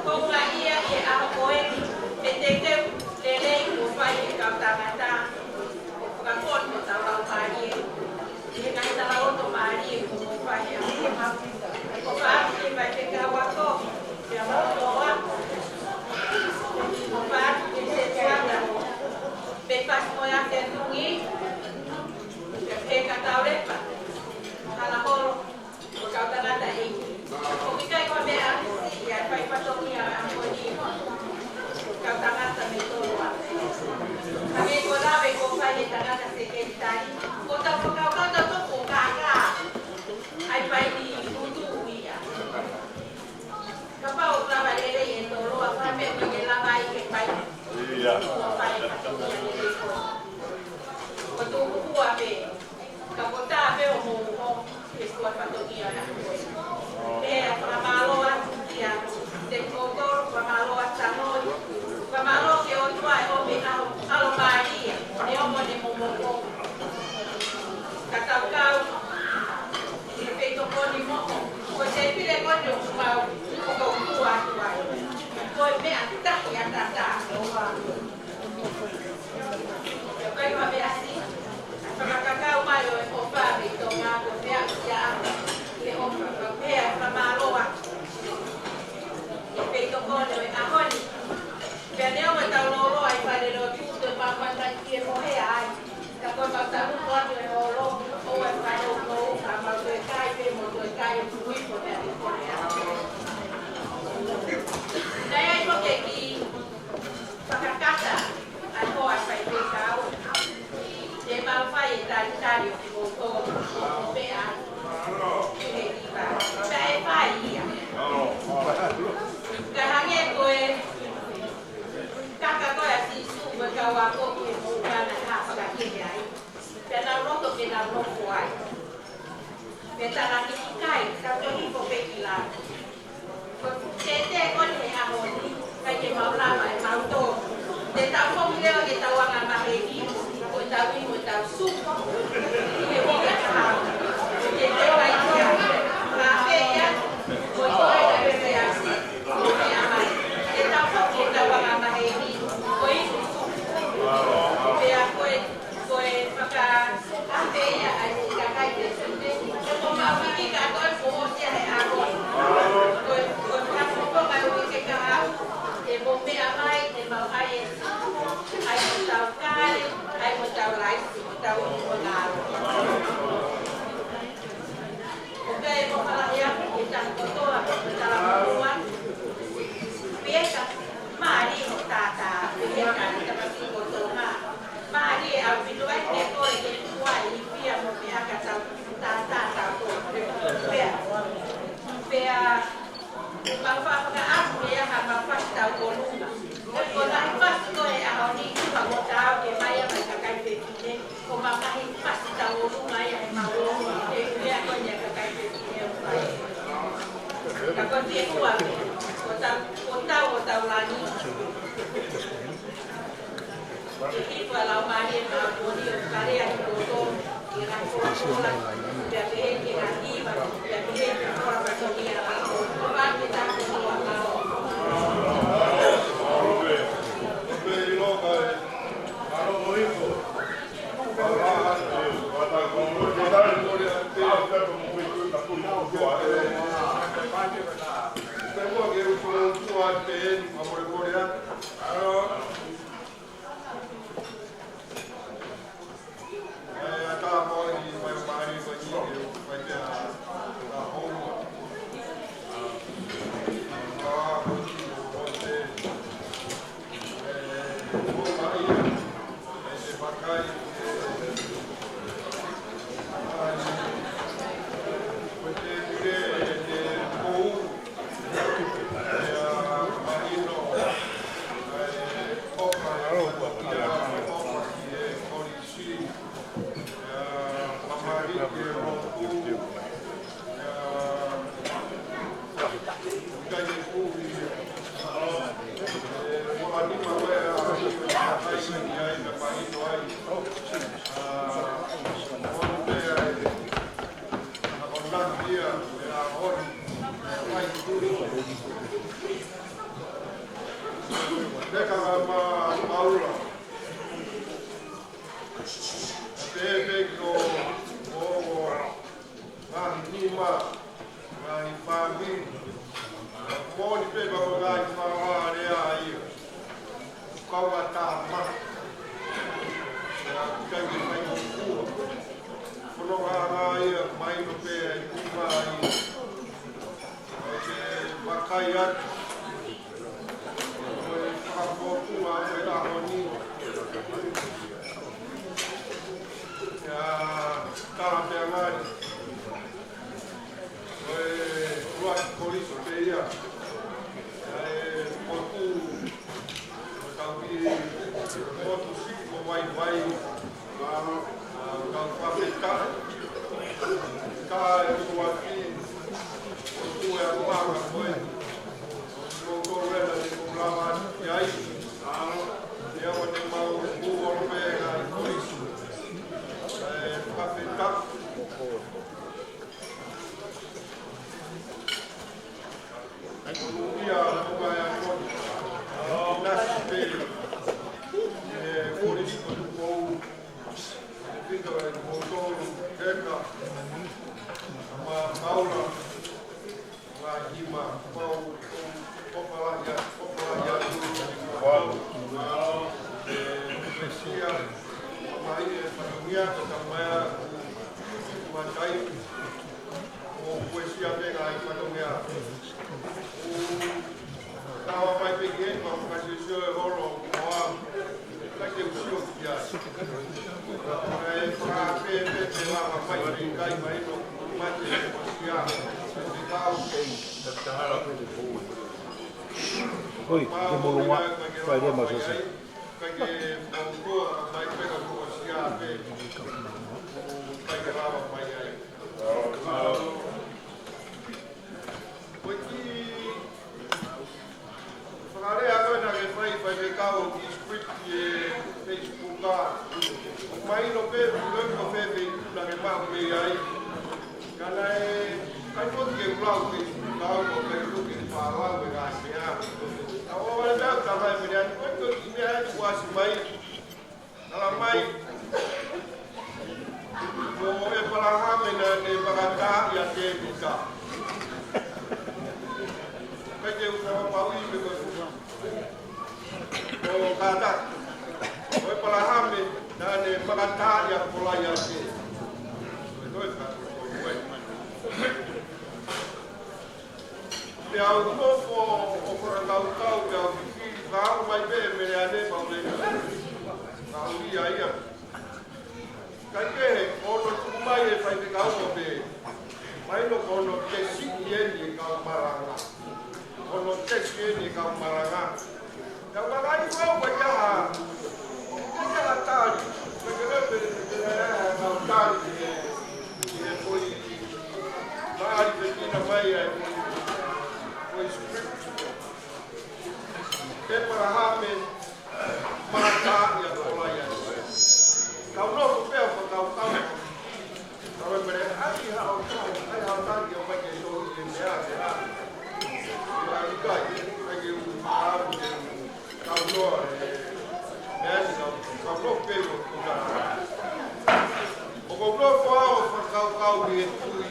houngaʻia he ʻaho ko eni, he teuteu lelei kuo fai ʻe he kau tangata. Ko e fakamoʻoni mo e tau lau mālie. He ngaahi talaloto mālie kuo fai ʻe he ʻaho ko eni. Ko e fakaʻamu ki he faifekau ako, pea mo e loa. Ko e fakaʻamu ki he setuata. Pea fasi mo e ake tungi. Pea pehē ka tau lepa. Hala holo. Ko e kau tangata ʻeiki. ʻOku ʻikai ko ha meʻa ʻamusiʻi ʻa e fai fatongia ʻa e ʻaho ni. Kau tangata mei Toloa. Ka mei ko lave ko fai e tangata sekelitali. Ko tau fakakaukau tau toki kākā. ʻAi fai ni kutu ia. Kapau ʻoku lava lelei e Toloa, fai meʻa ke lava ai ke fai. Ia. Ko fai fatongia lelei ko. Ko tuku ua pē. Ka ko tā pē ʻo mou ʻo, ke kua fatongia na. Pea fakamālō atu kia te koutou, fakamālō atu Sāmoa, fakamālō ki he ʻOtua ʻi he ʻomi ʻa e ʻalomālie, ne ʻomi ne momoko. Ka tau kau, ʻi he feitokoni moʻo, ko e tēpile ko eni ʻoku mau, ʻoku mau tua atu ai. Ko e meʻa tahi ʻatā ʻatā. Ko e moʻunga naʻe hā fakakehe ai. Pea nau loto ke nau nofo ai. Pea talaange ki he kakai, tau toe hifo pē ki lalo. Ko e tētē ko eni he ʻaho ni, ʻikai ke mau lava ʻe mau tō. Te tau foki leva ki heʻetau angamaheni, ko ʻetau inu ʻetau supu. Ke hiki ʻa e kahaʻu. Ko e tētē kai kia. Ka pē ia, ko e tō ai ka pē pē asi. Ko e meʻa mai. Te tau foki ki heʻetau angamaheni, ko e inu supu. Pea ko e Ko e fakaafeʻi ia ʻa e kakai ke sute. Ko mau hiki ka ko e foʻi ia he ʻaho. Ko e, ko e fakafofonga ʻo e uike kahaʻu. Ke mo meʻa mai, ke mau ʻai e siʻi. ʻAi mo tau kale, ʻai mo tau laisi, mo tau ʻi mo ngalo. ʻOku ou fakaʻamu ke tau kotoa, ko e talamonū atu. Pieka, mālie hoʻo tātā, pieka, tamasiʻi kotoa. Mālie ʻaupito ai ke kole ke tuku ai ʻi pia mo meʻa ka tau tātā tau ko. Pea, pea, mau fakafakaʻamu ke ʻi ai ha mau fasi tau ʻolunga. Ko e ngaahi fasi ko e ʻaho ni, ʻoku mau tau ke mai ʻa e kakai fefine. Ko e ngaahi fasi tau ʻolunga ia he mau ʻolunga, he meʻa ko eni ʻa e kakai fefine ʻoku fai. Ka ko e fiefia, ko tau, ko tau ʻo tau lani. Ke hifo ʻa e Laumālie Māʻoniʻoni ʻo kalea ki loto, ki he ngaahi folofola, pea pehē ki he ngaahi hiva, pea pehē ki he folofola ko ia ʻa e ʻOtua, ke tau kotoa. Ngaahi nima, ngaahi fāmili, moʻoni pē mo e ngaahi faʻahinga lea ia. Kau a tama. Ia, kai ke fai mo kua. Ko hono ngaahi ia, mai no pē ai kuva ai. Ke vakai atu. Ko e fakafotunga ko e ʻaho ni. Ia, tala pea ngali. Ko e ʻuluaki Koliso pē ia. Ia e potu, ko e tau ki, potu siʻi ko Vaivai. Kau fakafetaʻi. Ka e ʻuluaki, ko e tuʻu e ʻaluʻanga ko ē. Ko e tolu ena ni ko lava ki ai. Ia ʻoku ne mau ʻulu ʻo pē ai ko isu. E fakafetaʻi. Ia, ko e ʻaho ni. Nasi pē. E, ko e ʻuluaki ko e tuʻu. Pita e moutolu, Heka, ma Paula, ma Hima, Pau, Popala, ia, Popala, ia, Pau, e, Mesia, ma ia, Patumia, ko Tamaya, ma Tai, ʻo Mesia, pē ngaahi fatongia. Tau pai pē ki he, ma ka sio e holo, ʻo a, ka ke usio ki ai. Ka e fakape, pe, pe lava mai, pe kai mai, no, mate, ko sia, pe kau. Oi, ke mulu ma, fai le ma sasa. Ka ke, Ko e kiʻi fakalea ko ē naʻe fai ʻe he faifekau ki he script ʻi he Facebook ʻa. Mahino pē ʻoku ʻikai ko fē feituʻu naʻe maʻu mei ai. Ka naʻe ʻikai foki ke u lau Facebook ʻa, ʻoku ʻikai foki ke u faʻa lau e ngaahi meʻa. Ka ʻoku ou ʻalu atu ʻo talamai ʻe Meleane, ko e kiʻi meʻa ʻeni kuo ʻasi mai. Talamai, ko ʻEpalahame naʻa ne makataaʻi ʻa Tēvita. ʻIkai ke u fakapapauʻi pe ko e fuʻu. Ko e kātaki. Ko ʻEpalahame naʻa ne makataaʻi ʻa Kolaiate. Ko e kātaki. Pea u nofo ʻo fakakaukau, pea u fifili, ka ʻomai pē ʻe Meleane, pea u lele. Ka u ia ia. Kaikehe, ko hono tuku mai ʻe he faifekau ʻo pehē, mahino ko hono tesiʻi ʻeni ʻe he kau malanga. Ko hono tesiʻi ʻeni ʻe he kau malanga. Pea u vakai foki ʻoku ʻikai ha, ʻoku ʻikai ha tali. Pe ke lele pe, pe, pe, ha kau tali ki he, ki he foʻi tali pe kina mai ai, foʻi script. ʻEpalahame makataaʻi ʻa Kolaiate. Ka u nofo pē ʻo fakakaukau. Ka u pehē ai ha ʻo tau, ai ha ʻo tau ki ʻo mai ke tau i e meʻa ke ha. Ka ʻikai, ʻikai ke u ʻalu ke u tau noa e meʻa ni ka u, ka u nofo pē ʻo ku ka. ʻOku ou nofo au ʻo fakakaukau ki he tui.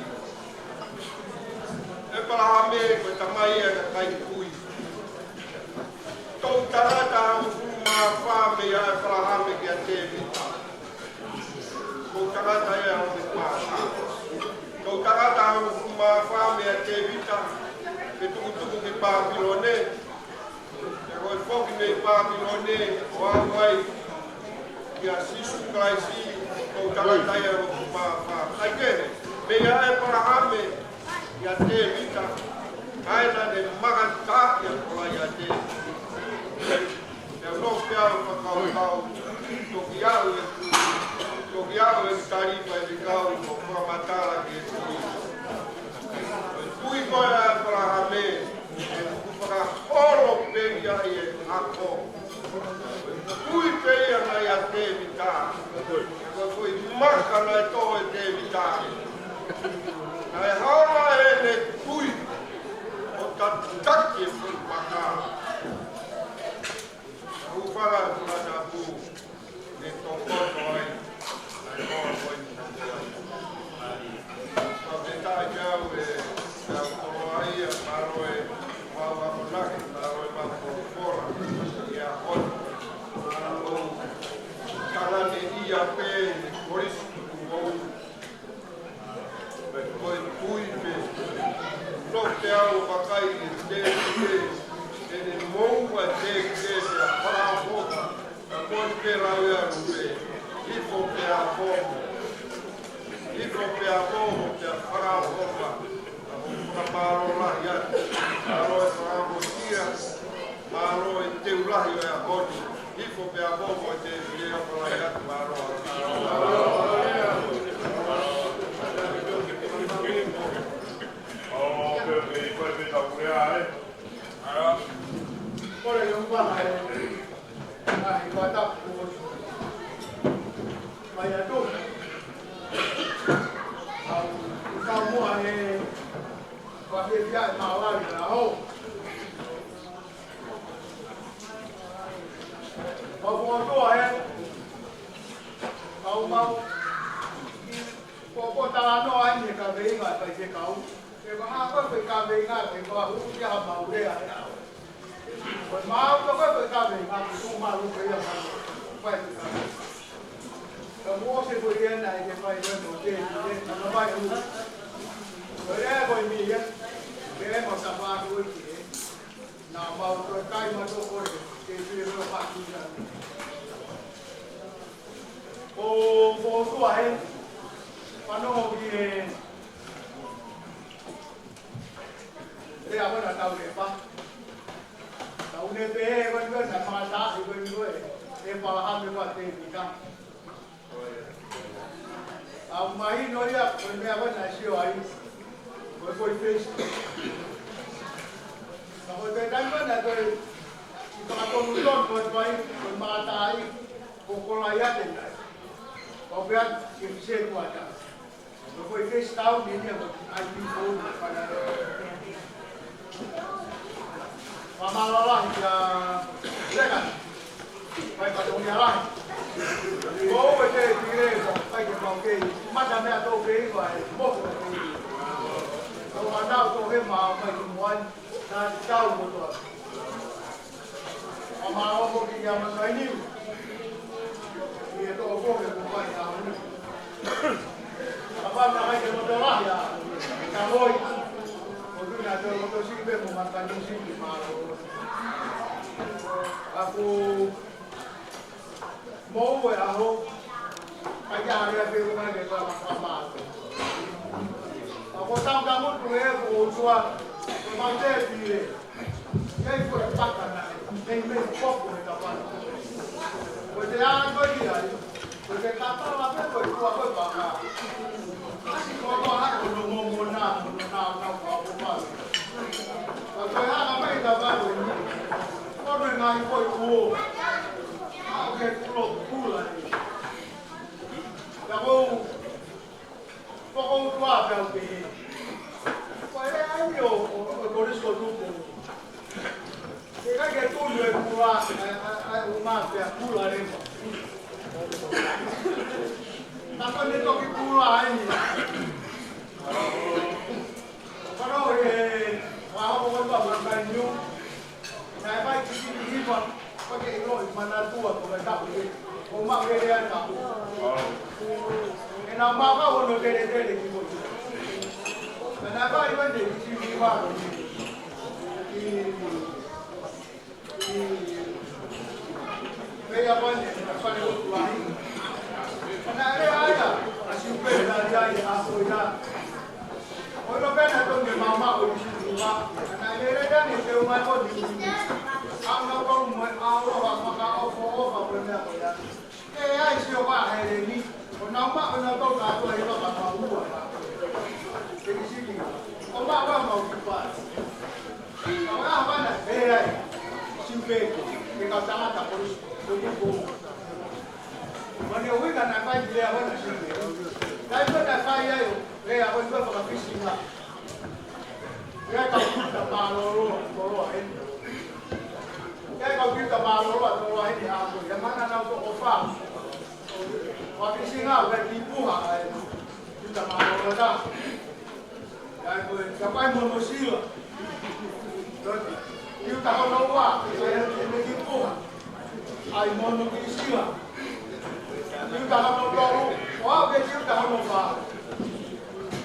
ʻEpalahame ko e tamai ia ʻa e kakai kui. Toʻu tangata hongofulu mā fā meia ʻEpalahame kia Tēvita. Toʻu tangata ia hongofulu mā fā. Toʻu tangata hongofulu mā fā meia Tēvita, ke tukutuku ki Pāpilone. Pea ko e foki mei Pāpilone ʻo aʻu ai kia Sīsū Kalaisi, toʻu tangata ia hongofulu mā fā. Kaikehe, meia ʻEpalahame kia Tēvita, kae naʻa ne makataaʻi ʻa Kolaiate. Pea u nofo pē au ʻo fakakaukau, toki aʻu e, toki aʻu e tali ʻa e faifekau ʻo fakamatala ki he tui. Ko e tui ko ē ʻa ʻEpalahame, ʻe tuku fakaholo pē ia ʻi he ako. Tui pē ia naʻe ʻia Tēvita. Ko e foʻi maka naʻe tō ʻe Tēvita. Naʻe hala ʻene tui ʻo tataki e foʻi maka. Ka u fala e fala tapu. Ne tokoto ai, ʻa e hoa ko eni. Fakafetaʻi pē au ʻe, ʻe au koloa ia, mālō e mau akonaki, mālō e mau folofola, ʻi he ʻaho ni. Mālō, kalane ia pē, ʻi he kolisi tuʻu mou. Ko e tui pē. Nofo pē au ʻo vakai e tēpile, ʻene moua e tēpile pea fakaʻofoʻofa. Ka ko e pē lau ia ʻoku pehē, hifo pea momo. Hifo pea momo pea fakaʻofoʻofa. Ka ko e fakamālō lahi atu. Mālō e fakaʻofoʻofa. Mālō e teu lahi ʻo e ʻaho ni. Hifo pea momo e tēpile ʻo fakaʻofoʻofa. Mālō. Kole ke u fana e ngaahi fakatapu kuo fai atu. Au, kau muʻa he, ua fiefia e mālō e ʻaho. Mau fokotuʻu ē, mau mau, ko, ko e talanoa eni e kaveinga ʻa e faifekau. Ke vaha ko e kaveinga, ke vaha hū ki ha mau lea ē. Ko e mau ko e kaveinga, ke tuʻu malu ke ia mau. Faifekau. Ka mo se ko ia naʻe ke fai ko e mo te, te, na mai hū. Ko e lea ko e mi ia, ke mo sa pa ko i ke. Naʻa mau toe kai mautolu ko ē, ke pili mo e pākina. ʻO, ʻo tua ē, fanongo ki he, ʻe a mona tau lepa. Tau lepe ē, ko eni ko ē, naʻe makataaʻi ko eni ko ē, ʻe Palahame ko ē Tēvita. ʻA ʻOku mahino ia, ko e meʻa ko ē naʻe sio ai, ko e foʻi fesi. Ka ko e taimi ko ē naʻe toe ʻi fakatonutonu ko e fai, ko e mātai, ko Kolaiate nai. Ko pea ke fise kuata. Ko e foʻi fesi tau ni ni ko ai ki ko na. Fakamālō lahi kia Leka. Fai fatongia lahi. Ko ʻoe te pile, fai ke mau kei. Mata meʻa tō kei, fai. Moko kei. Ko anau tō he mau, fai ke muai. Nā te tau mo toa. Fakamālō foki kia Matainiu. ʻI he tō ko he ko fai a. Kapau naʻe ʻikai ke loto lahi ʻa Tangoi, ʻoku na te loto siʻi pē mo Matainiu siʻi mālō. Ka ko e moʻui ʻa e ʻaho, ʻikai ke ʻi ai ha feʻunga mai ke tala ka mālō. Ka ko e tau ka motu e ko tua, ko mau te pile. Kei ko e paka na, kei mei popo e kapana. Ko te anga ko ia, ko te kapana pe ko e kua ko e paka. Asi ko ko ha ko no mo mo na, mo na na ka ko ko pa. Ka ko e hanga mai kapana ko ni. Ko no ngai ko e kuo. Ka ke kulo kula ni. Ka ko Fakautua pea u pehē. Ko e lea eni ʻo, ʻo, ʻo Kolisi ko Tupou. ʻIkai ke tunu e kula, ʻa, ʻa, ʻa, ʻuma pea kula leva. Ka ko e toki kula eni. Kano e, ʻa, ʻo, ʻo, ʻo, Matainiu. Naʻe fai ki Sini Hiva, ko ke ʻilo ʻi Manatua ko e tapu ke. Ko mau lele ai tapu. ʻE nau mau ka ono tele tele ki mo. Naʻe fai ko eni ki Sini Hiva ko ni. Ki, ki, pea ko eni, naʻe fai ko tuahi. Naʻe lea ai ʻa, ʻa Siupeli ai ʻa ko ia. ʻO ʻilo pē naʻe tonu ke maumau ʻo ʻi Sini Hiva. Naʻe lele tani te u mai ko ni. ʻA nau kau mo e ʻaloha fakaʻofoʻofa ko e meʻa ko ia. ʻE ai sio ka Heleni. ʻO nau maʻu ʻo nau tau kātoa ʻi Fakamaua. ʻE ki Sini Hiva. ʻO maʻu ʻa mau ki pa. ʻO ʻa Havana, ʻe ai. Siupeli. Ke kau tangata Kolisi ko Tupou. Mane ui ka naʻe fai ki lea wana Siupeli. Naʻe fai naʻe fai ai ʻo. Lea ko e fakafisinga. Lea ka kita mālōlō, toloa heni. Lea ka kita mālōlō, toloa heni ʻa ko ia mana nau toko fā. Fakafisinga, lea ki puha, ai. Kita mālōlō ta. Lea ko e, ka pai mo mo sila. Ki uta hono ua, lea ki puha. Ai mo no ki sila. Ki uta hono tolu, ʻo aʻu pē ki uta hono fā.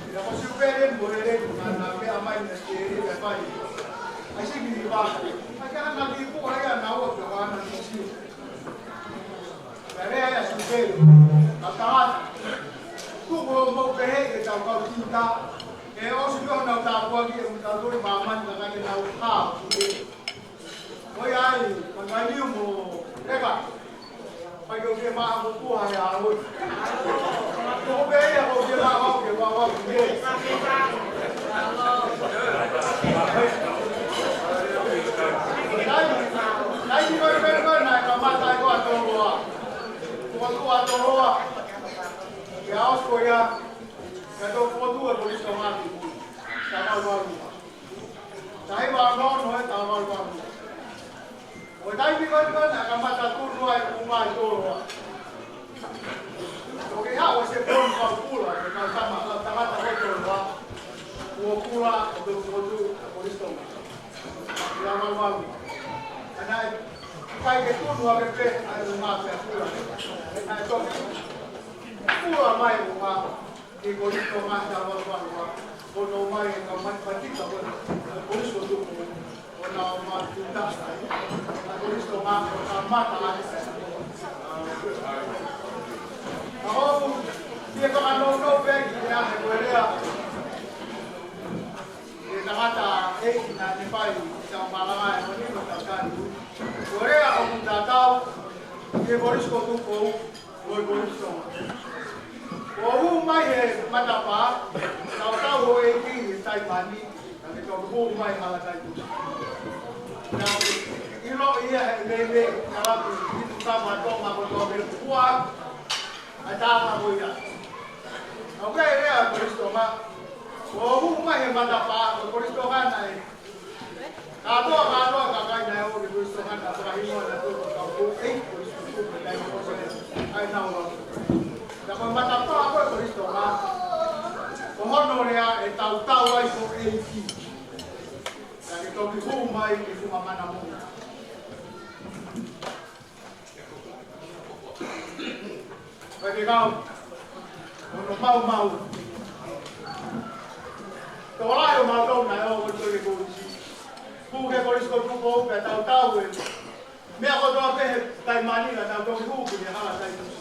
Ia ko Siupeli mo lele, na, na, ke amai na Siupeli, ke fai. Ai Sini Hiva. Ai ke ana ki puha ia na o ke ana ki sila. Pea lea ia Siupeli. Ka tangata. Tuku hoʻomou pehē ke tau kau kita. ʻE ʻosi pē honau tāpuaki ʻe mutau toli māmani ka kai ke nau hao. Ko ia ai, Matainiu mo Leka. Fai ke u ke maʻa ko kua hai a oi. Ko pē ia ko ke maʻa ko ke maʻa ko ke. Nai, nai ki koi koi koi nai ka mata ai ko a toloa. Ko a toloa. Ia os ko ia. Ia to ko tu a to listo mati. Tama lua lua. Tahi ma no no e tama lua lua. ʻO taimi ko ē naʻe kamata tunu ai ʻo mai toloa. ʻO ke haʻu ʻo se ponu kau kula, ke kau tama, kau tangata ko toloa. Kuo kula, ʻo tō kuo tū, ko listo. Ia mau mau. Ana e, kai ke tunu ake pē, ai ʻo mā pē kula. Ana e toki. Kula mai ʻo mā. Ke Kolisi ko Tonga, ta wa wa wa. Ko no mai, ka mai, ka tika ko. Kolisi ko Tupou. Ko na o ma tu ta. Kolisi ko Tonga, ka mata ai. Ka o, ia ka no no pe, ia he ko lea. Ia tangata, e, na ne pai, ta malanga, e, ko ni ko ta ta. Ko lea, ʻo ku ta tau. Ke Kolisi ko Tupou. Ko e Kolisi Tonga. ʻO hū mai he matapā, tautau ʻa e ʻEiki ʻi Taimani, naʻa ke toki hū mai hala Taimani. Naʻa ke ʻiloʻi ia he meimei, ka laku i tu kama tō ma ko tō me kua, ʻa e tāma ko ia. ʻA ʻoku ʻi ai e lea ʻa Kolisi Tonga, ʻo hū mai he matapā, ko e Kolisi Tonga naʻe kātoa, kātoa, kakai naʻe ō ki Kolisi Tonga, naʻe fakahingoa naʻe tō ko e kau ko e, ko e suku ko e taimi ko ē, ʻa e nau lau. Naʻe ko e matapā ko e Kolisi Tonga, ko hono lea ʻe tautau ai ko e ʻEiki. Naʻa ke toki hū mai ki Funga Mana Moʻui. Faifekau, hono maumau. Tokolahi ʻo mautolu naʻe ō ko ē ki he kolisi. Hū ki he Kolisi ko Tupou, pea tautau e meʻa kotoa pē he Taimani, naʻa tau toki hū ki he hala Taimani.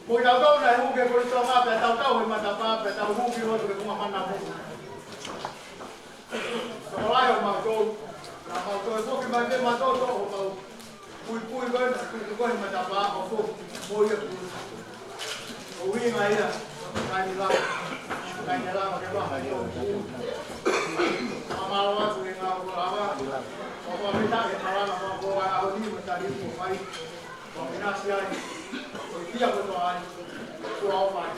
Mo kitautolu naʻe hū ki he Kolisi Tonga, pea tautau he matapā, pea tau hū ki loto ki Funga Mana Moʻui. Tokolahi ʻo mautolu, naʻa mautolu foki mai pē mautolu ʻo mau puipui ko ē, tuku ko ē he matapā ʻo foki mo ia pui. ʻO ʻuhinga ia, kai ni la, kai ni la, ke maha ia. Mālō atu e ngāue ʻoku lava, ʻo kua mita e malanga, ʻo kua ʻaho ni mo tali mo fai. Ko e nasi ai, ko e kia ko e toa ai, kua o mai.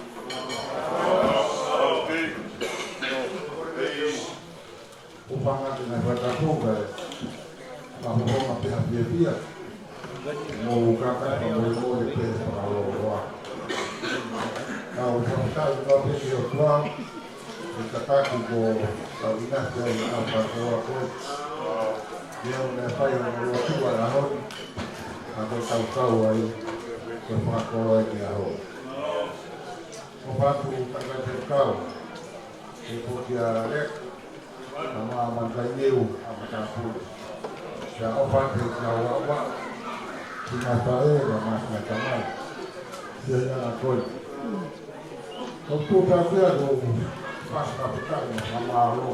ʻOfa ange ke ngaahi fakatapu, kae fakahounga pē ha fiefia. Mo u kaka fakamolemole pē fakalōloa. Ka u fakafetaʻi ʻaupito ki he ʻOtua, ʻi he tataki ko e tau ʻinasi ai ʻa e fakakoloa ko ē. Ia ʻo ne fai ʻa e lotu ʻa e ʻaho ni, ka ko e tautau ai, ko e fakakoloa ʻi he ʻaho. ʻOfa atu kakai faifekau, ʻe poki a lek, ʻa ma mangai neu, ʻa matāpule. Pea ʻofa atu ki he kau ʻaua, ki he ngaahi faʻē, ʻa e ngaahi tamai. Ia ia na koi. Ko tu ta kia ko fas ka pita ni ka mālō.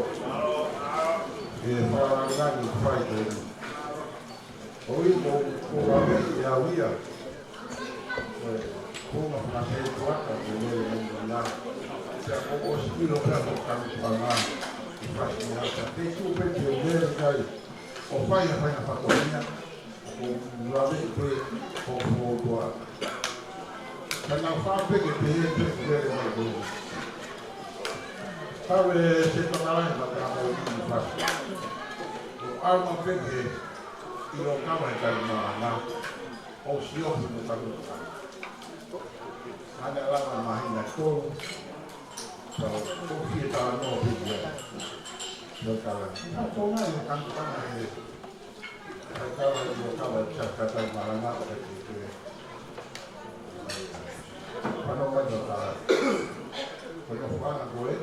E fakalanga ni fai ko eni. ʻOi ko, ko la me ia ia. Ko ma fana se tuata ko le le le na. Ia ko o si ilo pea ko ka ni fana. Fas ni a ta te tu pe te le le kai. ʻO fai a fai na fakonia. Ko lave pē ko ko tua. Ka na fa pē ke pē pē ke le mai ko. Ka le se tokala ma ka mai ni fa. Ko alma pē ke ʻilo kama e kai ma na. ʻO si o fu no ka no. Ana lava mahina ko. Ka ko fie talanoa pē ia. Tokala. Ka ko mai ka ko mai. Ai, kava, io, kava, ia ka tai malanga, ʻo e, ʻe, ʻe. Fano mai no ka. Ko no fana ko ē.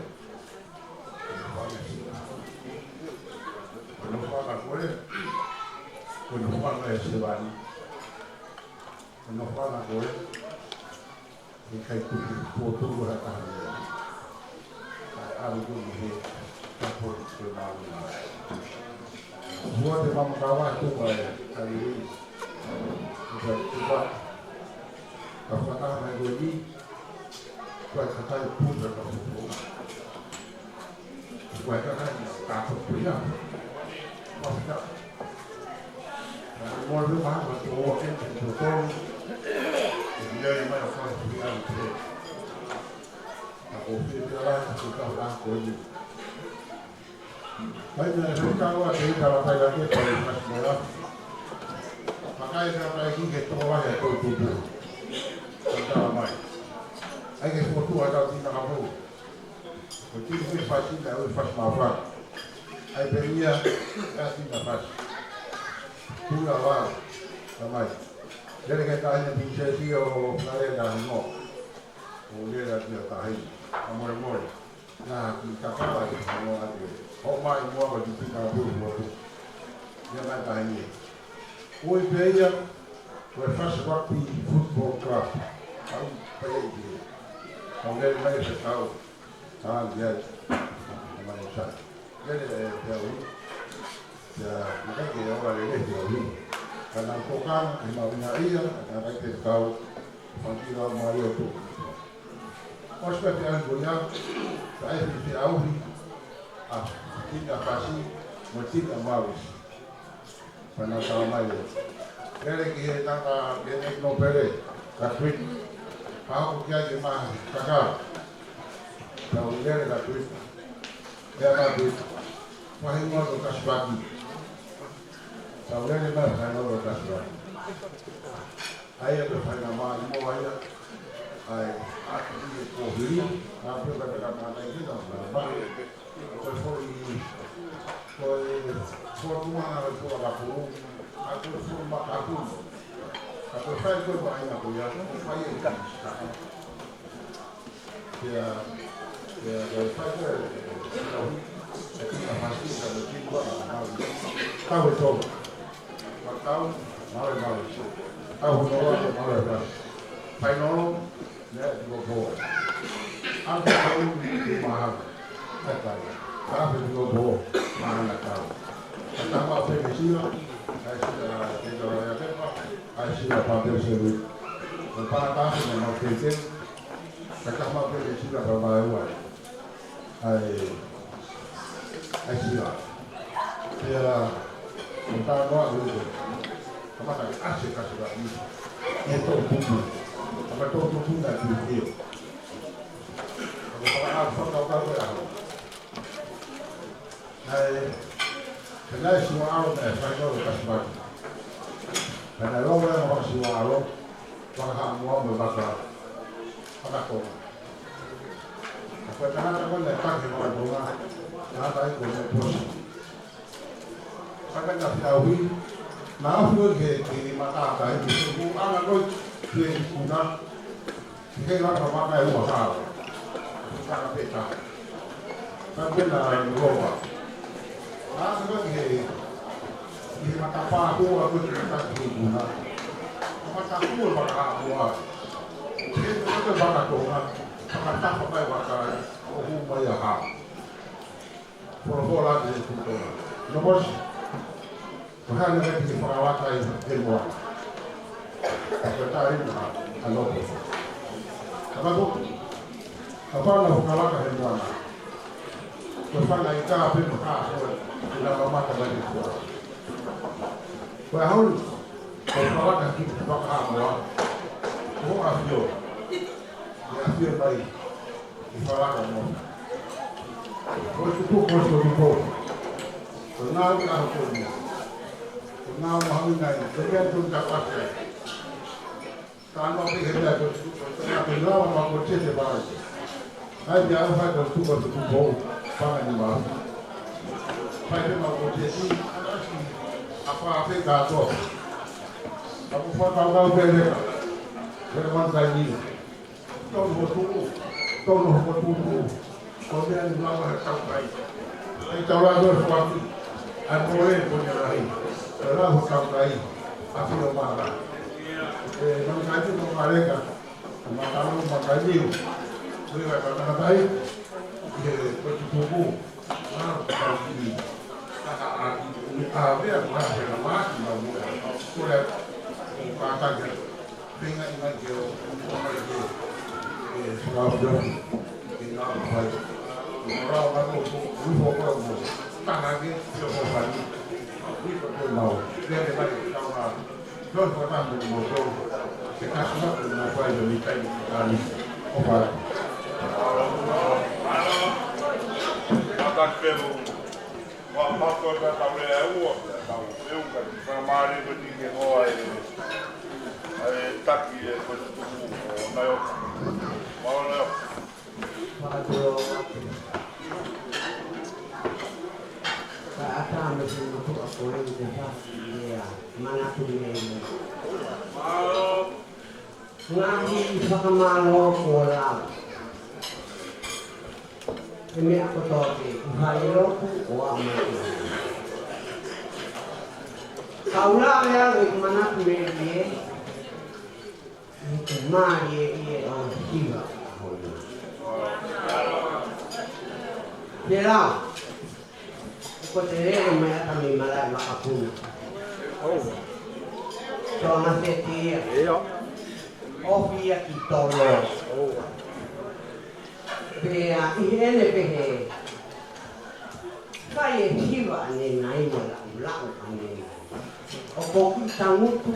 Ko no fana ko ē. Ko no fana e sevani. Ko no fana ko ē. ʻIkai ke u fōtunga ha taha ia. Kae ʻalu ko eni he kapo ko e malu na. Mua te mama kawa tu mai kali ui. Ka tu ka. Ka fana mai ko eni. Ko e kakai puta ka puta. Ko e kakai na ka puta. Mafika. Mo le maha ko o ke te to to. E le mai ko fia te. Ka ko fia te la ko ka la ko ni. Mai na e ka wa te ka la kai la ke pa le mas mo la. Makai ka kai ki ke to la ya to to to. Ka la mai. Ai ke fotu a ka tina ka po. Ko tini ke fasi na ui fasi ma fa. Ai pe ia, fasi na fasi. Tula wa, tamai. Lele ke tahi na princess ia ʻo kale na mo. ʻO lele atu ia tahi. A more more. Na ki kakala ia mo atu. Ho mai mo atu ki pika atu mo atu. Ia mai tahi ia. Ui pe ia, ko e Fast Rugby Football Club. Au pe ia. ʻO lele mai se kau. Ka ʻi ai, ʻa mai sa. Lele e te au. Ia, makai ke ora lele te au. Ka na ko ka, ʻi ma ina ia, ka kai te kau. Fanga kiʻi laumālie ʻo tuku. ʻOsi pē ʻa e feʻauhi ko ia, ka ʻe feʻauhi ʻa Tina Fasi mo Tina Mavis. Pea na tala mai leva. Lele ki he tangata, ki he ʻEiki Nōpele, ka Tuita. Ka hoko ki ai ke ma kaka. Tau lele ka Tuita. Pea ka Tuita. Faʻahinga ʻo Kasipaki. Tau lele mai faʻahinga ʻo Kasipaki. ʻA ia ko e faʻahinga mālie mo ia. ʻA ia, ʻa ia ko e hili, ʻa ia ko e tangata mai ki na, na, na. Ko e foʻi, ko e foʻi mana ko e foʻi makapulu, ʻa ia ko e foʻi makapulu. ʻA ia ko e fai ko e māhina ko ia, ko e fai e kaka. Pea, pea, ko e fai ko e, e kaka fasi, ka ko e kini wa, na, na. Tau e tau. Matau, malu, malu. Tau hono wa, malu, malu. Fai no, Nea tiko po. Anga tau ni te maha. Takai. Tafe tiko po. Maha na tau. Tama pe me sila. Ai sila te tau ia tepa. Ai sila pa pe se wi. Ko pa tafe na ma te te. Tama pe me sila pa ma ua. ʻA e, ʻa e sila. Pea, ʻo tā noa ʻo ʻikai. Kamata ke ʻasi ka sila ʻi. ʻE tō tupu. Kamata tō tupu na tuʻu ʻio. Kamata ʻa faka ka ko ʻaho. ʻA e, ka naʻe sua ʻalo naʻe fai no lo ka sila. Ka naʻe lo wea ma sua ʻalo. Fakahaʻamoa mo e vaka. Fakatonga. Ko e tangata ko ē naʻe taki he vaka Tonga, tangata ia ko Neposi. Ka naʻe feʻauhi, naʻe afu ki he, ki he matakai, ki he kuʻanga ko ē, ki he kuna, ki he laka maka e ua hao. Taka peta. Ka pena e lova. Naʻe afu ki he, ki he matapā ko ē, ko e ki he taki he kuna. Matapā ko ē Fakahaʻamoa. He ko e vaka Tonga, fakataha mai vaka ʻo hū mai ʻa Hao. Folofola ki he kuto. Neposi. Ko e hā naʻe ʻikai te ke fakalaka ʻi he moana. Ko e taimi na ʻa Neposi. Ka mako. Kapau naʻa ku fakalaka he moana. Ko e fanga ika pē mo ha ko e ina mamata mai he kua. Ko e ʻaho ni. Ko e fakalaka ki he Fakahaʻamoa. Ko ʻAfio. ʻE ʻafio mai ʻi Falakamona. Ko e tupu, ko e tupu. Ko e ngāue ʻa e ʻaho ko eni. Ko e ngāue mahuʻinga eni. Ko e meʻa tonu ta pasi ai. Ka no pē he meʻa ko e tupu, ko e tupu, ko e lava ma ko e tete vai. Ai pea au fai ko e tupu, ko e tupu. Fanga ni ma. Fai pē ma ko e tete, a fa fe ka to. Ka ko fa ka ka pele ka. Pele man kai ni. Tonu hoku tuʻu, tonu hoku tuʻu, ko e meʻa ni lava he taukai. ʻAi tau lava ʻo foaki, ʻai pole ko nia lahi, ʻai lava he taukai, ʻAfio Maka. ʻE, mani kai ni ko Mareka, ma talo ma kai ni, ko ia ka takatai, ʻe, ko e tutuku, ma kai ni, ka ka ʻaki, ʻe, ʻa vea, ma he na ma ki ma mua, ko e, ko e ka kai. Pea ʻi he ngaahi ʻo, ʻo mai ke, ke fakaʻofoʻofa, ke ngāue fai. Ko e rau ngāue ko, ko, ko, ko, ko, taha ke, ke ʻofa fai. Ko, ko, ko, mau. Ke, ke mai, ke tau ngā. Tau fakatātā mo, mo, ko, ke kasi ngā, ke ngā fai, ke mitai, ke kāni. ʻOfa. Mālō. Mālō. Mālō. Ua, ma ko e tau lea ua, tau lea ua, ka mālō ko e tiki hoa e, e taki e ko e tuku o Naioka. Mālō Naioka. Fakatulou atu. Ka ʻatā mo e motuʻa ko eni te fasi ia, manatu mei. Mālō. Ngaahi fakamālō kuo lau. He meʻa kotoa pē, ʻi he lotu ʻo aʻu mai ki ai. Kau lave au ʻeku manatu mei ai, ʻi he mālie ʻi he ʻaho ni. Pea lau. Ko te lele mai ata mei malaʻe makapuna. ʻOu. Toa maseti ia. ʻIo. ofi ia ki Toloa. Pea ʻi heʻene pehē, fai e hiva ʻanenai mo e laʻulaʻu ʻanenai. ʻOku ou kiʻi tangutu,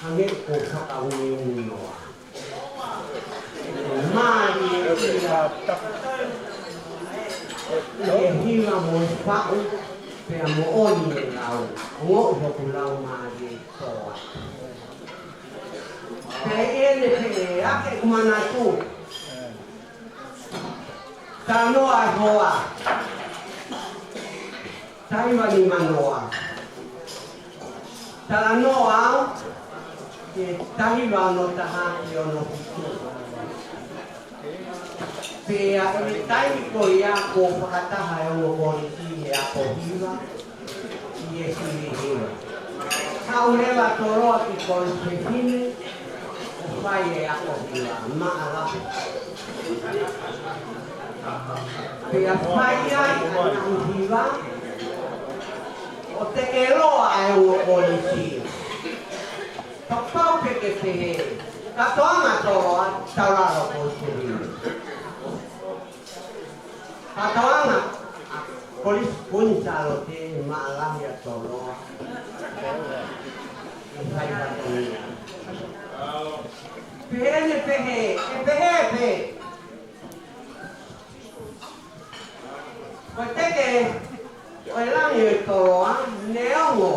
hangē ʻoku ou fakauniuni noa. Mālie ia e hiva mo e faʻu, pea moʻoni e lau, ongoʻi hoku laumālie tō atu. Pea ʻi heʻene pehē, ʻa ʻeku manatu, talanoa e hoa, taimi ni manoa. Talanoa au, ʻi he taha hiva ono taha ki he ono fitu. Pea ʻi he taimi ko ia kuo fakataha e ongo kolisi he ako hiva, ʻi he fili hiva. Haʻu leva Toloa ki Kolisi Fefine, ʻo fai e ako hiva, maʻalahi. Pea fai ai ʻa e ngaahi hiva, ʻo tekeloa ʻa e ongo kolisi. Kapau pē ke pehē, kātoanga Toloa, taulalo Kolisi Fefine. Kātoanga, ʻa, Kolisi Kuini Sālote, maʻalahi ʻa Toloa. ʻI he fai fatongia. Pehē ʻene pehē, ʻe pehē pē. Ko e teke ʻo e langi ʻo e Toloa, neongo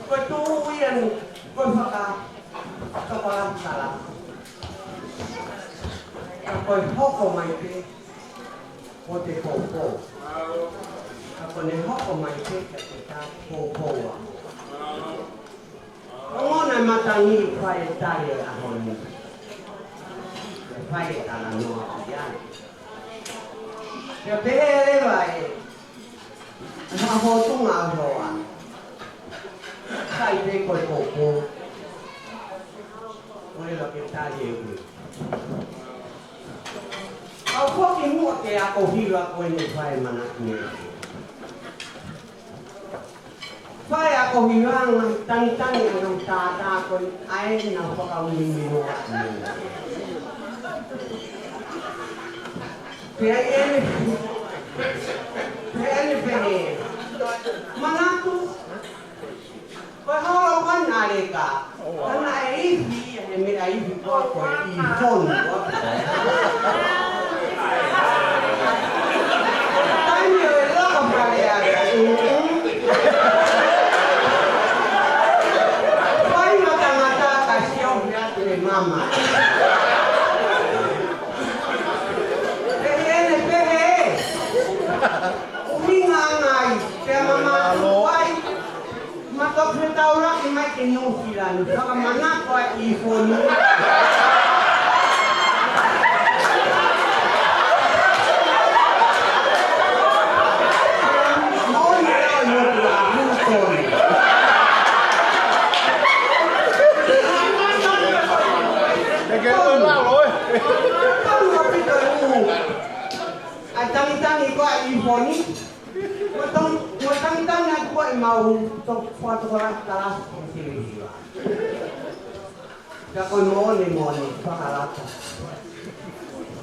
ko e tuʻu ia ni, ko e faka-, fakalatala. Ka ko e hoko mai pē, ko e poupou. Ka ko ʻene hoko mai pē, ka ko e tā poupou a. Ko hono matangi fai e tali ʻo e ʻaho ni. Fai e talanoa ki ai. Pea pehē leva e, e fakafotunga ʻo e hoa. Sai pē ko e poupou. ʻOua leva ke tali e ui. Kau foki muʻa ki he ako hiva ko eni fai manatu ni. Fai ako hiva ngaahi tangitangi ʻa e ngaahi tātā ko ē ʻa ē naʻa ku fakauniuni noa atu. Pea ʻi heʻene, pea ʻi heʻene pehē, manatu, ko e holo ko ena ʻa Leka. Ka naʻe ifi ia he meʻa ifi ko ē ko e ʻifoni ko ē. Taimi ʻo e laka fale ʻa e, mm, mm. Fai matamata ka sio atu e mama. Pehē ʻene pehē. ʻUhinga angai, pea mama tuai. Ma toki fetaulaki mai ki Nuʻu Sila ni, fakamanatu ʻa e ʻifoni. Moʻoni ʻa e motu ʻa Hūtoni. Tau ʻaupito ʻū. ʻA e tangitangi ko ē ʻa e ʻifoni. Mo tang-, mo tangitangi atu ko ē ʻemau to-, fakatokolahi kalasi ko e siliva. Ka ko e moʻoni moʻoni, fakalata.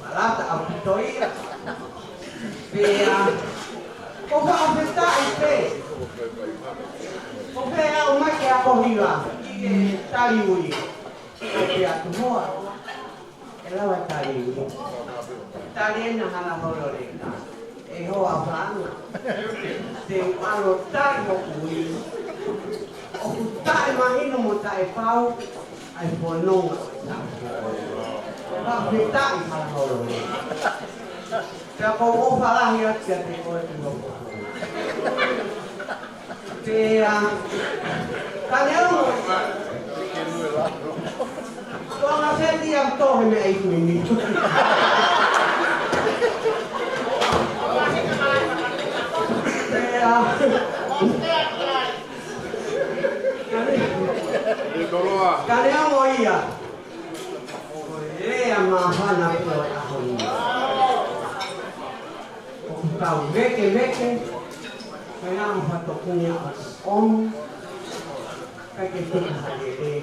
Fakalata ʻaupito ia. Pea, ʻoku ou fakafetaʻi pē. ʻOku ou fie aʻu mai ki he ako hiva, ki he tali ui. Pea tuhoa. ʻE lava tali ui. Tali ena hala holo Leka. ʻE hoa fanga. Te u ʻalu ʻo tali hoku ui. ʻOku taʻemahino mo taʻepau ʻa e fononga ʻo e taʻu. Fakafetaʻi hala holo Leka. Pea ʻoku ou ʻofa lahi atu kiate koe ki hoku fononga. Pea, ka neongo, ko anga seti au tohe me ai kuini. Pea, ka neongo ia, ko e lea māfana pē ʻo e ʻaho ni. ʻOku tau vekeveke, ko e anga fatokungia ʻo ʻomi, kae ke tuku ha lelei.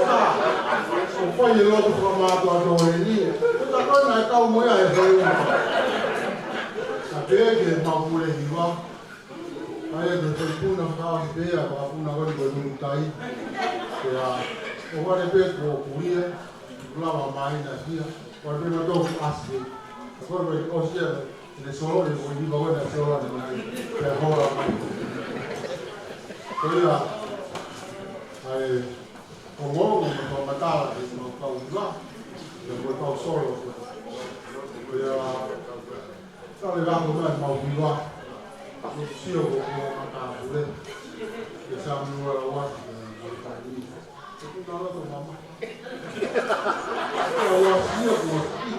ʻoku fai e lotu fakamātoato eni. Ko e taha ko ē naʻe kau mo ia he hoi. Ka pehē ke mau pule hiva. ʻA ia ko e puna fakaʻosi pē ia, ko e puna ko eni ko e nunu tai. Pea, ʻoku vale pē kuo kulia, lava mai na kia. Ko e puna tō ku ʻasi. Ko e ʻosi ia, ne solo, ne ko e hiva ko ē naʻe solo ʻanenai. Pea hola mai. Ko ia, ʻa e, Ko e ongoongo mo e fakamatala ki he mau kau hiva, pea mo e kau solo. Ko ia, tale lako mai mau hiva. Ko e sio ko e fakamatala pule. Ke sa mi ua la ua, ke mau kai ni. Ko e kuna la ko mama. Ko e ua sio ko e.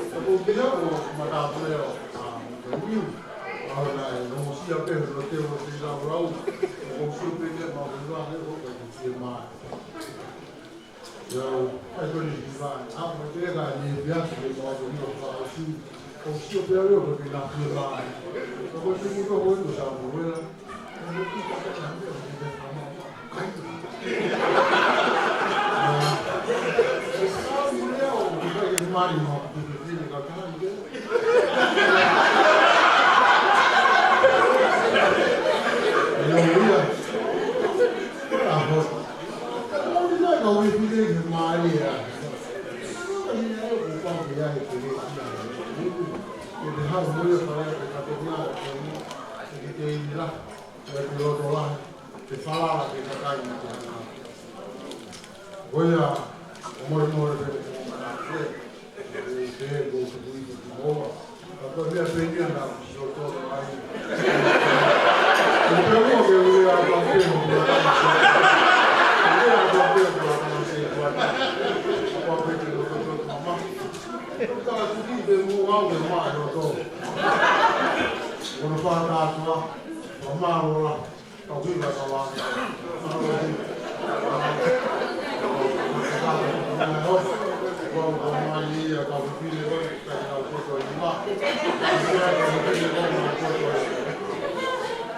Ko e kia ko e matala pule o. Ah, ko e niu. Au na e, no mo sia pe, no te o te lau lau. Ko e sio pe ke mau hiva, ne ko e kia mai. Ia, ʻai ko eni ki fā. ʻA, ko te ka ni e pia ki te kau ko ni o fā o si. ʻO sio pē au ia ko te na pia mai. Ka ko te muto ko eni ko Samuela. Ko te ki ka ka ka ni o te ka ma. Kai. Ia. Samuela o ki ka ke mali mo ki te ki ka ka ni. Ia, ia. Ia, ho. Ko ia, ʻo mole mole pē, ʻo mole mole pē. Ē, ʻo tuku i tuku moa. Ka ko e meʻa pē ia naʻa ku sio tonu ai. Ko e pea ua ke ui a ka pē mo ka. Ui a ka pē mo ka se kuata. Ka pē ke loto tonu mama. Ka tuki pē mo au ke ma loto. Ko na fakakātoa. Ko ma lola. Kau hiva ka wa.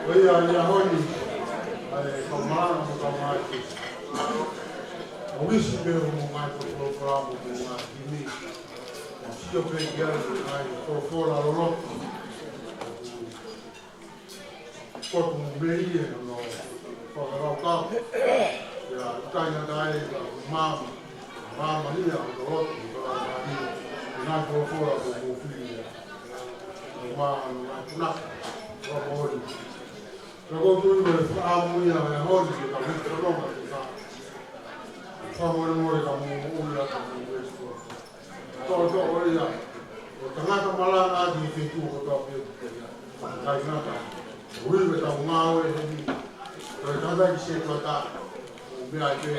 Ko ia, ia honi, ʻa e kau malanga mo kau ngāue. ʻO ʻosi pē ʻo mo ngāue ko e folofola mo mo ngāue ki ni. ʻO sio pē ki ai mo ngāue ko e folofola loloto. Ko tu mei e no fakalaukau. Ia, ʻikai ngata ai ka māmā. Māmā ia ʻo loloto, fakalaukau. Ngāue folofola ko mo fili ia. Ko ma, ngāue punake. Ko mori. Ka ko tu me faamu ia e honi, ka me trononga, ka. Fakamolemole ka mo, mo ia ka mo, mo ia. Tō, tō, ʻo ia. ʻO tangata malanga ʻi he feituʻu kotoa pē ʻoku ke ʻi ai. ʻIkai ngata. ʻOku ʻi ai ʻetau ngāue heni. Ko e tangata ki se tuata. ʻO meʻa ai pē.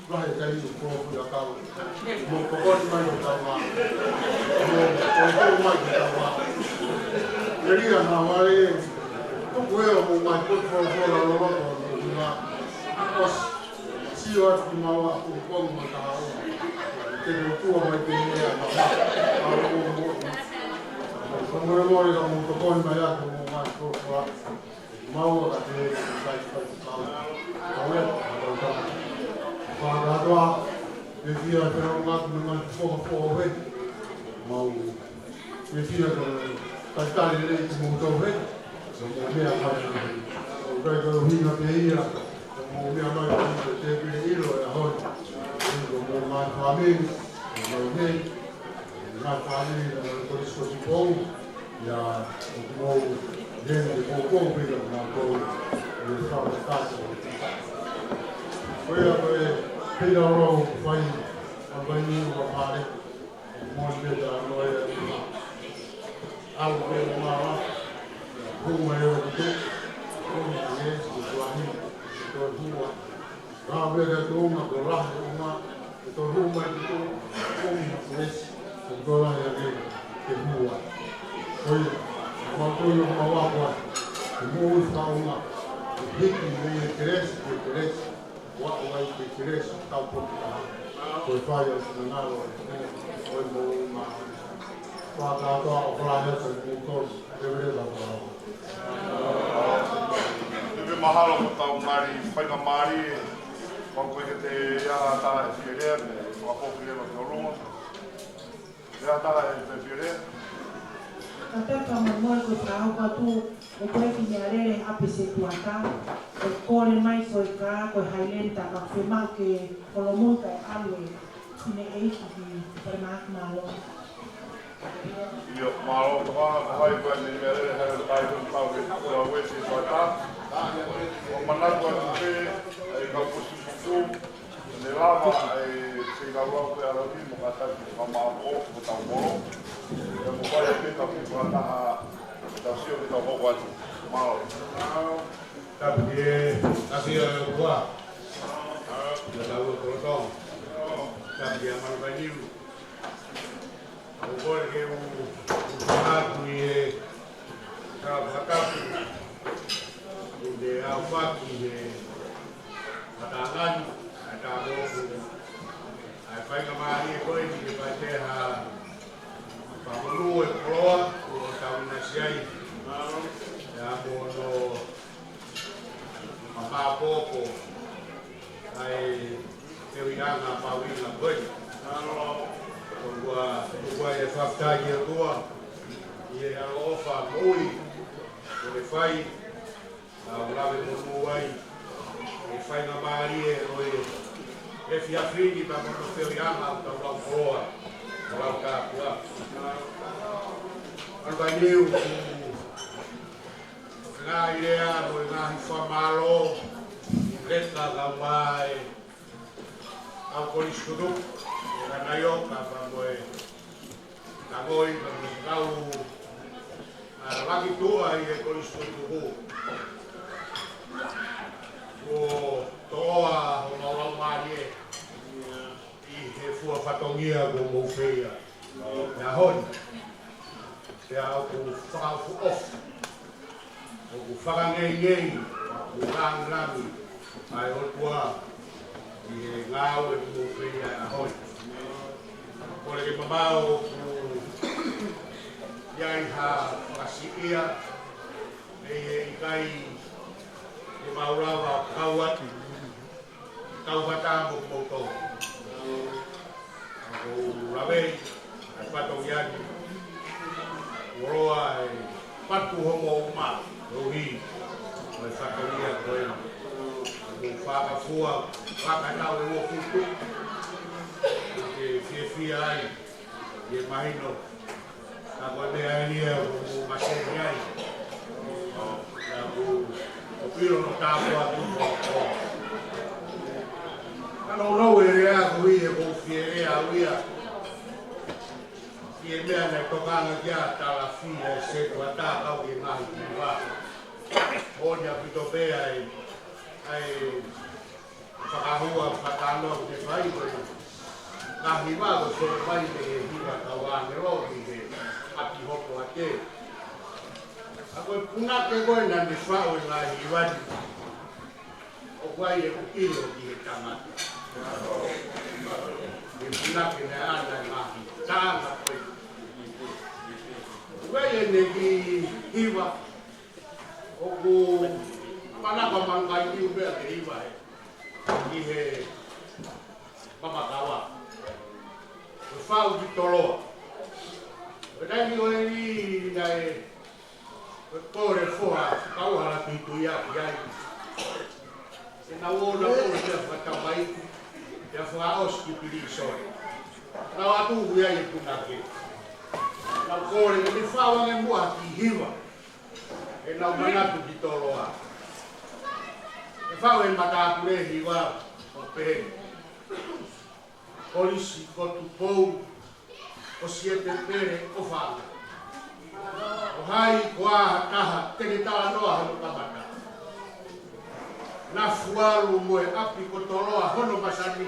Lahi e taimi ʻoku ko ʻi ai ʻetau. Mo tokoni mai ʻetau ngāue. Mo tokoni mai ʻetau ngāue. ʻE lia na vale. Tuku ē ʻo mo mai ko folofola loloto. Mo ngā. ʻOsi. Sio atu ki maua ʻapongipongi mo e kahaʻu. Te u tua mai pē ia ma ma. Ka mou mo. Ka mou mo ka mou tokoni mai atu mo mai ko ko. Maua ka te kai kai kau. Kau e, kau kau. Fakakātoa, e fia te rau ngatu me mai ko ko he. Mau. Ke fia ko e taitali lelei ki mou tau he, ko mou meʻa mai. ʻOku ʻikai ko e ʻuhinga pē ia, ko mou meʻa mai ko e tēpile ʻilo e ʻaho ni. Ko mou ngaahi fāmili, ko mou he, ngaahi fāmili, ko e Kolisi ko Tupou, ia, ko mou he, ko kou pē ia, ko mou, ia, fakakātoa. Ko ia ko e, pē ia ʻo fai, ʻa fai ni ʻo fale. Mo e peta no e alu pē ʻo mala. Hū mai ʻo te. Hū mai e, ko tuahi. Ko hua. Ka pē ka tō ma ko lahi ʻo ma. Ko hū mai ki tō. Hū mai ki esi. Ko tō lahi ake. Ke hua. Ko ia. Ma ko ia ma wa ko. Ke mo ui fa ʻo ma. Ke hiki me e kelesi, ke kelesi. Ua ua i te kelesi tau poki taha. Ko e fai au sina ngalo e kene. Ko e mou ma. Fakakātoa ʻo falahi atu e mou tolu. Leveleva ko au. Te me mahalo ko tau ngari faingamālie. Kau koe ke te ia la tā e fielea me fakapoki leva ki ʻolunga. Ia tā e te fielea. Ka pepa mo mo ko e fakahopo atu. ʻO ko e kiʻi meʻalele ʻa pē se tuata, ʻo kole mai ko e ka, ko e Highlander ka fiemaʻu ke holomui kae ʻalu e fineʻeiki ki Palemahaki, mālō. ʻIo, mālō, tokanga ko hai ko e meʻalele Highlander kai ko e kau ke kua ue si tuata. ʻO manatu atu pē, ʻe kau pusi putu. Lava e feilaulauloto ʻa e ʻAlā ni mo kātaki ke fakamaʻopoʻopo hotau molo. Pea mo fai atu e tau fakataha, tau sio ki heʻetau hoko atu. Mālō. Tapu ki he ʻafio ʻa e ʻOtua. Tapu ki he ʻOtua. Tapu ki he ʻAmanu Vainiu. ʻOku ou kole ke u, u fakahā atu ʻi he tau fakatapu, ʻi he aofaki he matangani, ʻa e tau mofu, ʻa e faingamālie ko eni ke fai pē ha fakamonū e koloa, ʻo tau ʻinasi ai. ʻIa mo hono fakamaʻopoʻopo ʻa e feohiʻanga mahuʻinga ko eni. ʻOku ou, ʻoku ou fakafetaʻi ki he ʻOtua, ʻi he ʻaloʻofa moʻui, ʻoku ne fai, ʻa ʻoku lave monū ai, ʻa e faingamālie ʻo e efiafi ni pea mo hono feohiʻanga ʻo tau lau koloa, ʻo lau tāpuaki. ʻAmanu Vainiu, ngaahi lea mo e ngaahi fakamālō, leka ka mai, ʻa e Kolisi Tutuku, ʻa e Kanaioka, pea mo e Tangoi, pea mo e kau, ʻa, laki tuʻa ʻi he Kolisi Tutuku. Kuo toʻoa homau laumālie ʻi he fua fatongia kuo mou feia he ʻaho ni. Pea ʻoku fakaʻofoʻofa, ʻoku fakangeingei, ʻoku langilangi ʻa e ʻOtua ʻi he ngāue kuo mou feia he ʻaho ni. Kole ke mamaʻo ʻoku ʻi ai ha fakasiʻia, ʻe ʻikai ke mau lava kau atu, kau fata mo kimoutolu. ʻOku ou lave ʻa e fatongia ni, ʻoua ʻe patu homo uma, ʻohi, ʻo e fatongia ko eni. ʻOku ou fakafua, fakatau e uofulu. ʻOku ou fiefia ai, ʻi he mahino. Ka ko e meʻa eni ia ʻoku mou maseni ai. Ka ʻoku ou ʻilo hono tāpuaki ʻoku mou. Ka nounou e lea ko ia ʻoku ou fie lea au ia. Ki he meʻa naʻe tokanga ki ai ʻa Talafi ʻa e setuata kau ki he ngaahi hiva. ʻOku ʻaupito pē ʻa e, ʻa e fakahua, fakatalanoa ʻoku ne fai ko e ngaahi hiva ʻoku sio mai mei he hiva ʻa e kau ʻāngelo ki he ʻapi hopo ake. ʻA ko e punake ko ē naʻa ne faʻu e ngaahi hiva ni, ʻoku ʻi ai ʻeku ʻilo ki he tangata. He punake naʻe ʻana e ngaahi taʻanga ko ē. ʻOku ʻi ai ʻene kiʻi hiva, ʻoku manako ʻa Manuvainiu pea ke hiva he, ʻi he mamakava. Ko e faʻu ki Toloa. Ko e taimi ko eni naʻe, ko e kole foha, kau hala tuitui ʻaki ai. Ke nau ō, nau ō, pea fakatamaiki, pea fakaʻosi ki pilīsone. Nau ʻatu ʻoku ʻi ai e punake. Nau kole, ke ne faʻu ange muʻa ha kiʻi hiva. ʻEnau manatu ki Toloa. ʻE faʻu e matāpule hiva ʻo pehē ni. Kolisi ko Tupou, ko Siete Pele ʻo Fanga. Ko hai, ko ha taha te ne talanoa hono kamata. Nafualu mo e ʻapi ko Toloa hono masani.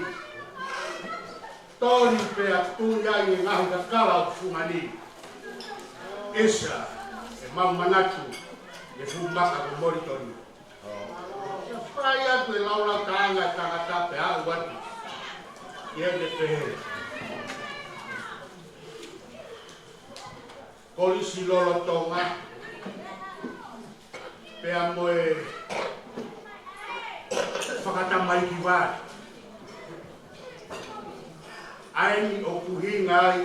Toli pea tui ai e ngaahi kakala ʻo fungani. ʻEsa, ʻemau manatu, ʻi he fuʻu maka ko Molitoni. Fai atu e laulautāʻanga ʻa e tangata pea aʻu atu ki heʻene pehē. Kolisi lolotonga, pea mo e fakatamaiki vale. ʻA eni ʻoku ʻuhinga ai,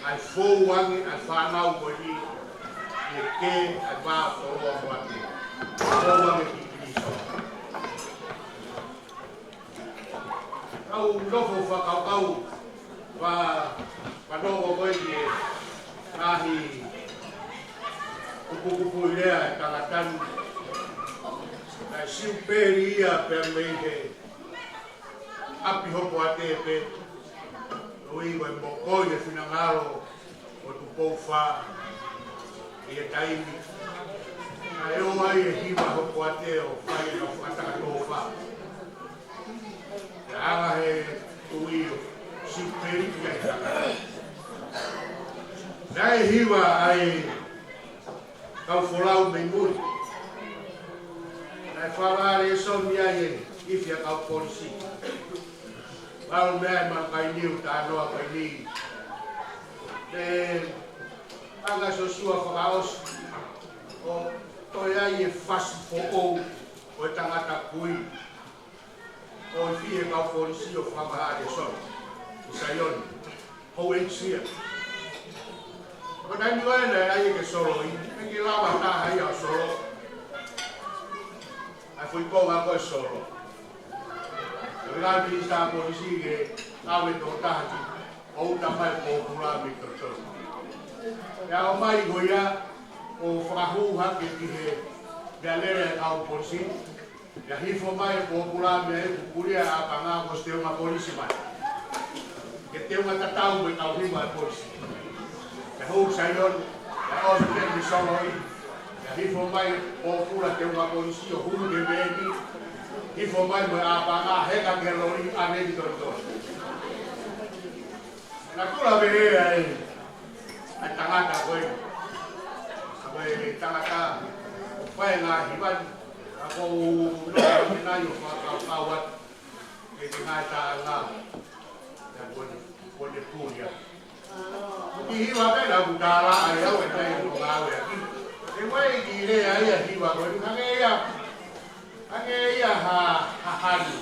ʻa e fou ange ʻa e fānau ko eni, ʻi he kē ʻa e vā Toloa mo ʻAke. Fou ange ki Kiliso. Kau nofo fakakaukau, fa-, fanongo ko ē ki he ngaahi kupukupuʻi lea ʻa e tangata ni. Naʻe siupeli ia pea mei he ʻapi Hopoate pē, ʻo ʻi ko e mokoi e finangalo ʻo Tupou Fā ʻi he taimi naʻe ʻi ai e hiva Hopoate ʻo fai e kau fakataka tōfā. Naʻe ʻalu he tuʻi ʻo siupeli ki ai. Naʻe hiva ai kau folau mei muli. Naʻe fakahā lēsoni ai e ifi ʻa e kau polisi. Mau meʻa e malukainiu tānoa ko eni. Pea ʻanga Siosiua fakaʻosi ʻo toe ai e fasi foʻou ʻo e tangata kui. ʻO e ifi ʻa e kau polisi ʻo fakahā lēsoni. ʻI Saione. Houʻeiki Sia. Ko e taimi ko ē naʻe ʻai ke solo ʻi, ʻikai ke lava ha taha ia ʻo solo. ʻAi foʻi konga ko e solo. Ko e ngaahi minisitā polisi ke ʻave tō taha ki ʻo uta mai pōpula mei Tonutonu. Pea ʻomai ko ia ʻo fakahū hake ki he meʻalele ʻa e kau polisi. Pea hifo mai e pōpula mei ai ʻo pulia ʻa e ʻāpanga ko e teunga polisi mai. Ke teunga tatau mo e kau hiva ʻa e polisi. Pea hū ki Saione, pea ʻosi pē mei solo ʻi. Pea hifo mai e pōpula teunga polisi ʻo hū ki he veeni. Hifo mai mo e ʻāpanga heka ki he loli ʻo ʻave ki Tonutonu. Natula pē ʻa e, ʻa e tangata ko ē. ʻA ko e tangata ʻoku fai e ngaahi hiva ni, ʻa ko u no ke nai ʻo fakakaukau atu. Ke ke ngaahi taʻanga. Ia ko eni, ko eni pulia. ʻOku hiva pē naʻa ku tala ai au e tai ʻo ngāueʻaki. ʻE wai ki lea ia hiva ko eni, hangē ia, hangē ia ha, ha hanu.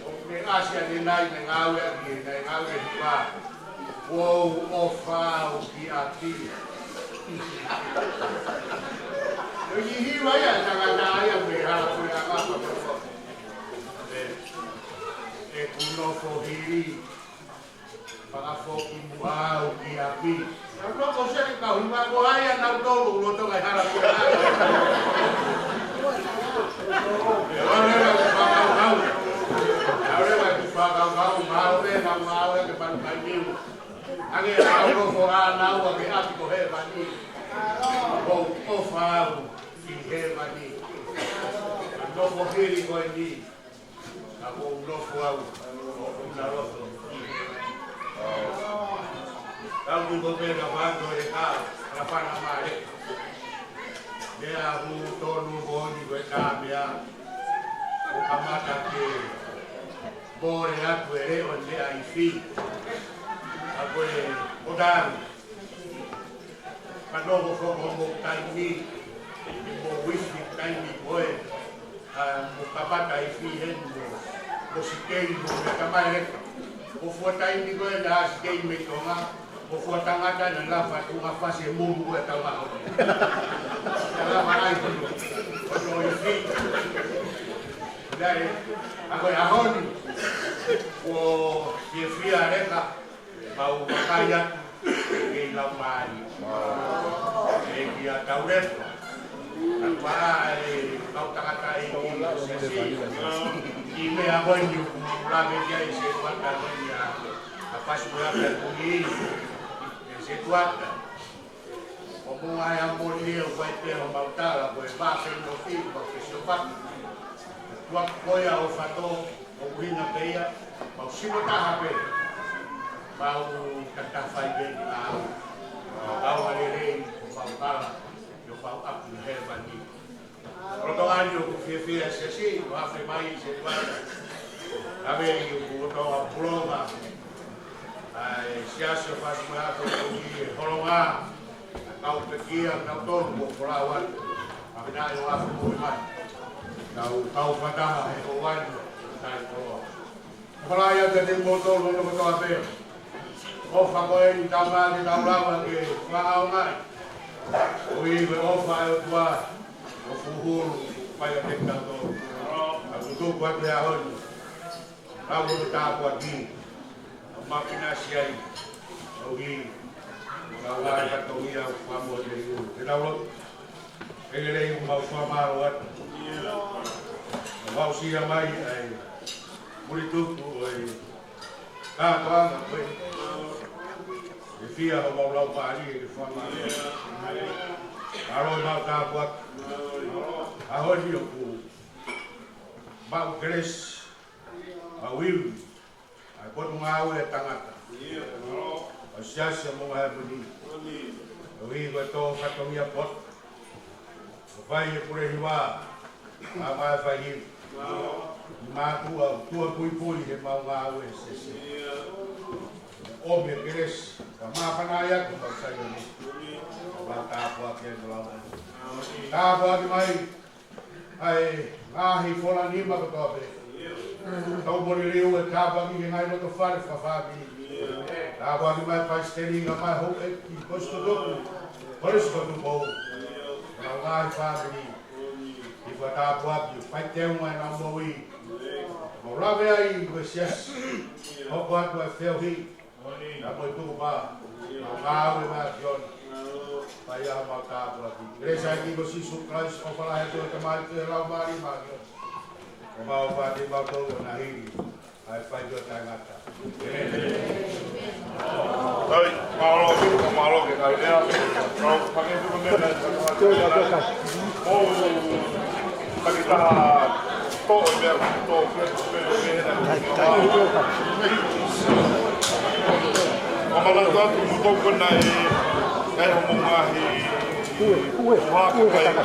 ʻOku ne ʻasi ʻanenai ne ngāueʻaki, ne ngāueʻaki ʻa e hiva. Kuo u ʻofa au ki ʻapi. ʻOku hiva ia, tangata ia, mei hala ko e anga pa ko. ʻE, ʻeku nofo hili. Fakafoki muʻa au ki ʻapi. Naʻa ku loko seli kau hiva ko hai ʻa nautolu lolotonga e hala ko ē. ʻE ʻalu leva ʻeku fakakaukau. ʻE ʻalu leva ʻeku fakakaukau, mahalo pē naʻa ku ngāueʻaki e malukainiu. Hangē ʻa e kau nofo ʻanaua ki ʻapi ko Hēvani. Kuo u ʻofa au ki Hēvani. Naʻa nofo hili ko eni. Ka kuo u nofo au, ʻo u na loto. Tau ki ko pē ka fanto e ka, ka fana mare. Meʻa hu tonu ko ni ko e ka meʻa. ʻO kamata ke mole atu e leʻo ni ʻa e ifi. Ka ko e ʻo tau. Ka nofo foki mo taimi, mo wifi taimi ko ē, ʻa, mo kapata ifi heni mo, mo sikei mo me kamae. Mo fua taimi ko ē naʻa sikei mei Tonga, mo fua tangata naʻa lava tuʻunga fasi e mulu ko ē tau maho. Naʻa lava ai ko no, ko no ifi. Naʻe, ʻa ko e ʻaho ni, ʻo fiefia leka, mau vakai atu, kei lau mai. ʻE kia Taulepa. Naʻa e kau tangataʻeiki ʻo e siasi. ʻI meʻa ko eni ʻoku lave ki ai e setuata ko eni ʻa, ʻa Fasi Moeaki ʻa Kuni. E setuata. ʻO mo ai a moli e ʻo fai pē ʻo mau tala ko e vā fenofi, mau fesiopaki. Tua ko ia ʻo fato, ʻo uhinga pē ia, mau sino taha pē. Mau tatafai pē ni mau. Mau a lelei, ʻo mau tala, ʻo mau ʻapi Hēvani. Lolotonga ni ʻoku fiefia e siasi, ʻo afe mai e setuata. Ave ʻi ʻoku lolotonga pulonga. ʻA e siasi ʻo Fasi Moeaki ʻo Kuni e holonga. ʻA e kau pekia, kau tolu mo folau atu. ʻA pena ʻo afe mo mai. Kau, kau fataha he ʻo wani, tai koloa. Fala ia te te moto lo no kotoa pē. ʻOfa ko eni tama ke tau lava ke fakaʻaongaʻi. ʻOi ko e ʻofa ʻa e ʻOtua. ʻO fuhulu, fai a te tau tō. ʻA tutuku atu e ʻaho ni. Kau ko tāpuaki. ʻO makinasi ai. ʻOi. Kau ai ka tongi au famo te iu. Te tau lo. Ke lelei ʻoku mau fakamālō atu. ʻOku mau sio mai ai. Puli tuku ʻo e kātoanga ko ē. ʻE fai homau laumālie ke fai mai. Mālō ʻemau tāpuaki. ʻAho ni ʻoku mau kelesi, mau ivi ʻa e Potungāue ʻa e Tangata ʻo e Siasi ʻo Moʻunga Heamoni. ʻOku ʻi he tō fatongia poto ʻo fai e pule hiva, ʻa e fai hiva. Mātuʻa ʻoku tuʻa puipui heʻemau ngāue he siasi. ʻOmi e kelesi, ka māfana ia ko mau sai ni. Mau tāpuaki ai mo lau. Tāpuaki mai ʻa e ngaahi fola nima kotoa pē. Tau mo liliu e tāpuaki ki he ngaahi loto fale fakafāmili. Tāpuaki mai palesiteni, ngaahi houʻeiki, kolisi ko Tupou. Kolisi ko Tupou. Mo e ngaahi fāmili. ʻI he tāpuaki, fai teunga ʻenau moʻui. Mau lave ai mo e siasi. Hoko atu e feohi. Ka mo e tukupā, mau ngāue mai ʻa Sione. Fai ʻemau tāpuaki. Kelesi ʻa e ʻEiki ko Sīsū Kalaisi, ʻofa lahi ʻa e ʻOtua ko e Tamai, ko e Laumālie Māʻoniʻoni. Ko mau pāti mau tau ko na hili. ʻA e fai ko e taʻengata. ʻĒmeni. Hai, mālō, mālō ke kai lea. Mālō, hangē ko e meʻa. ʻOu, taki taha, tō, meʻa, tō, meʻa, meʻa, meʻa. ʻO mana tatu, tō ko na e, e homo ngahi. Ue, ue, ue, kaka.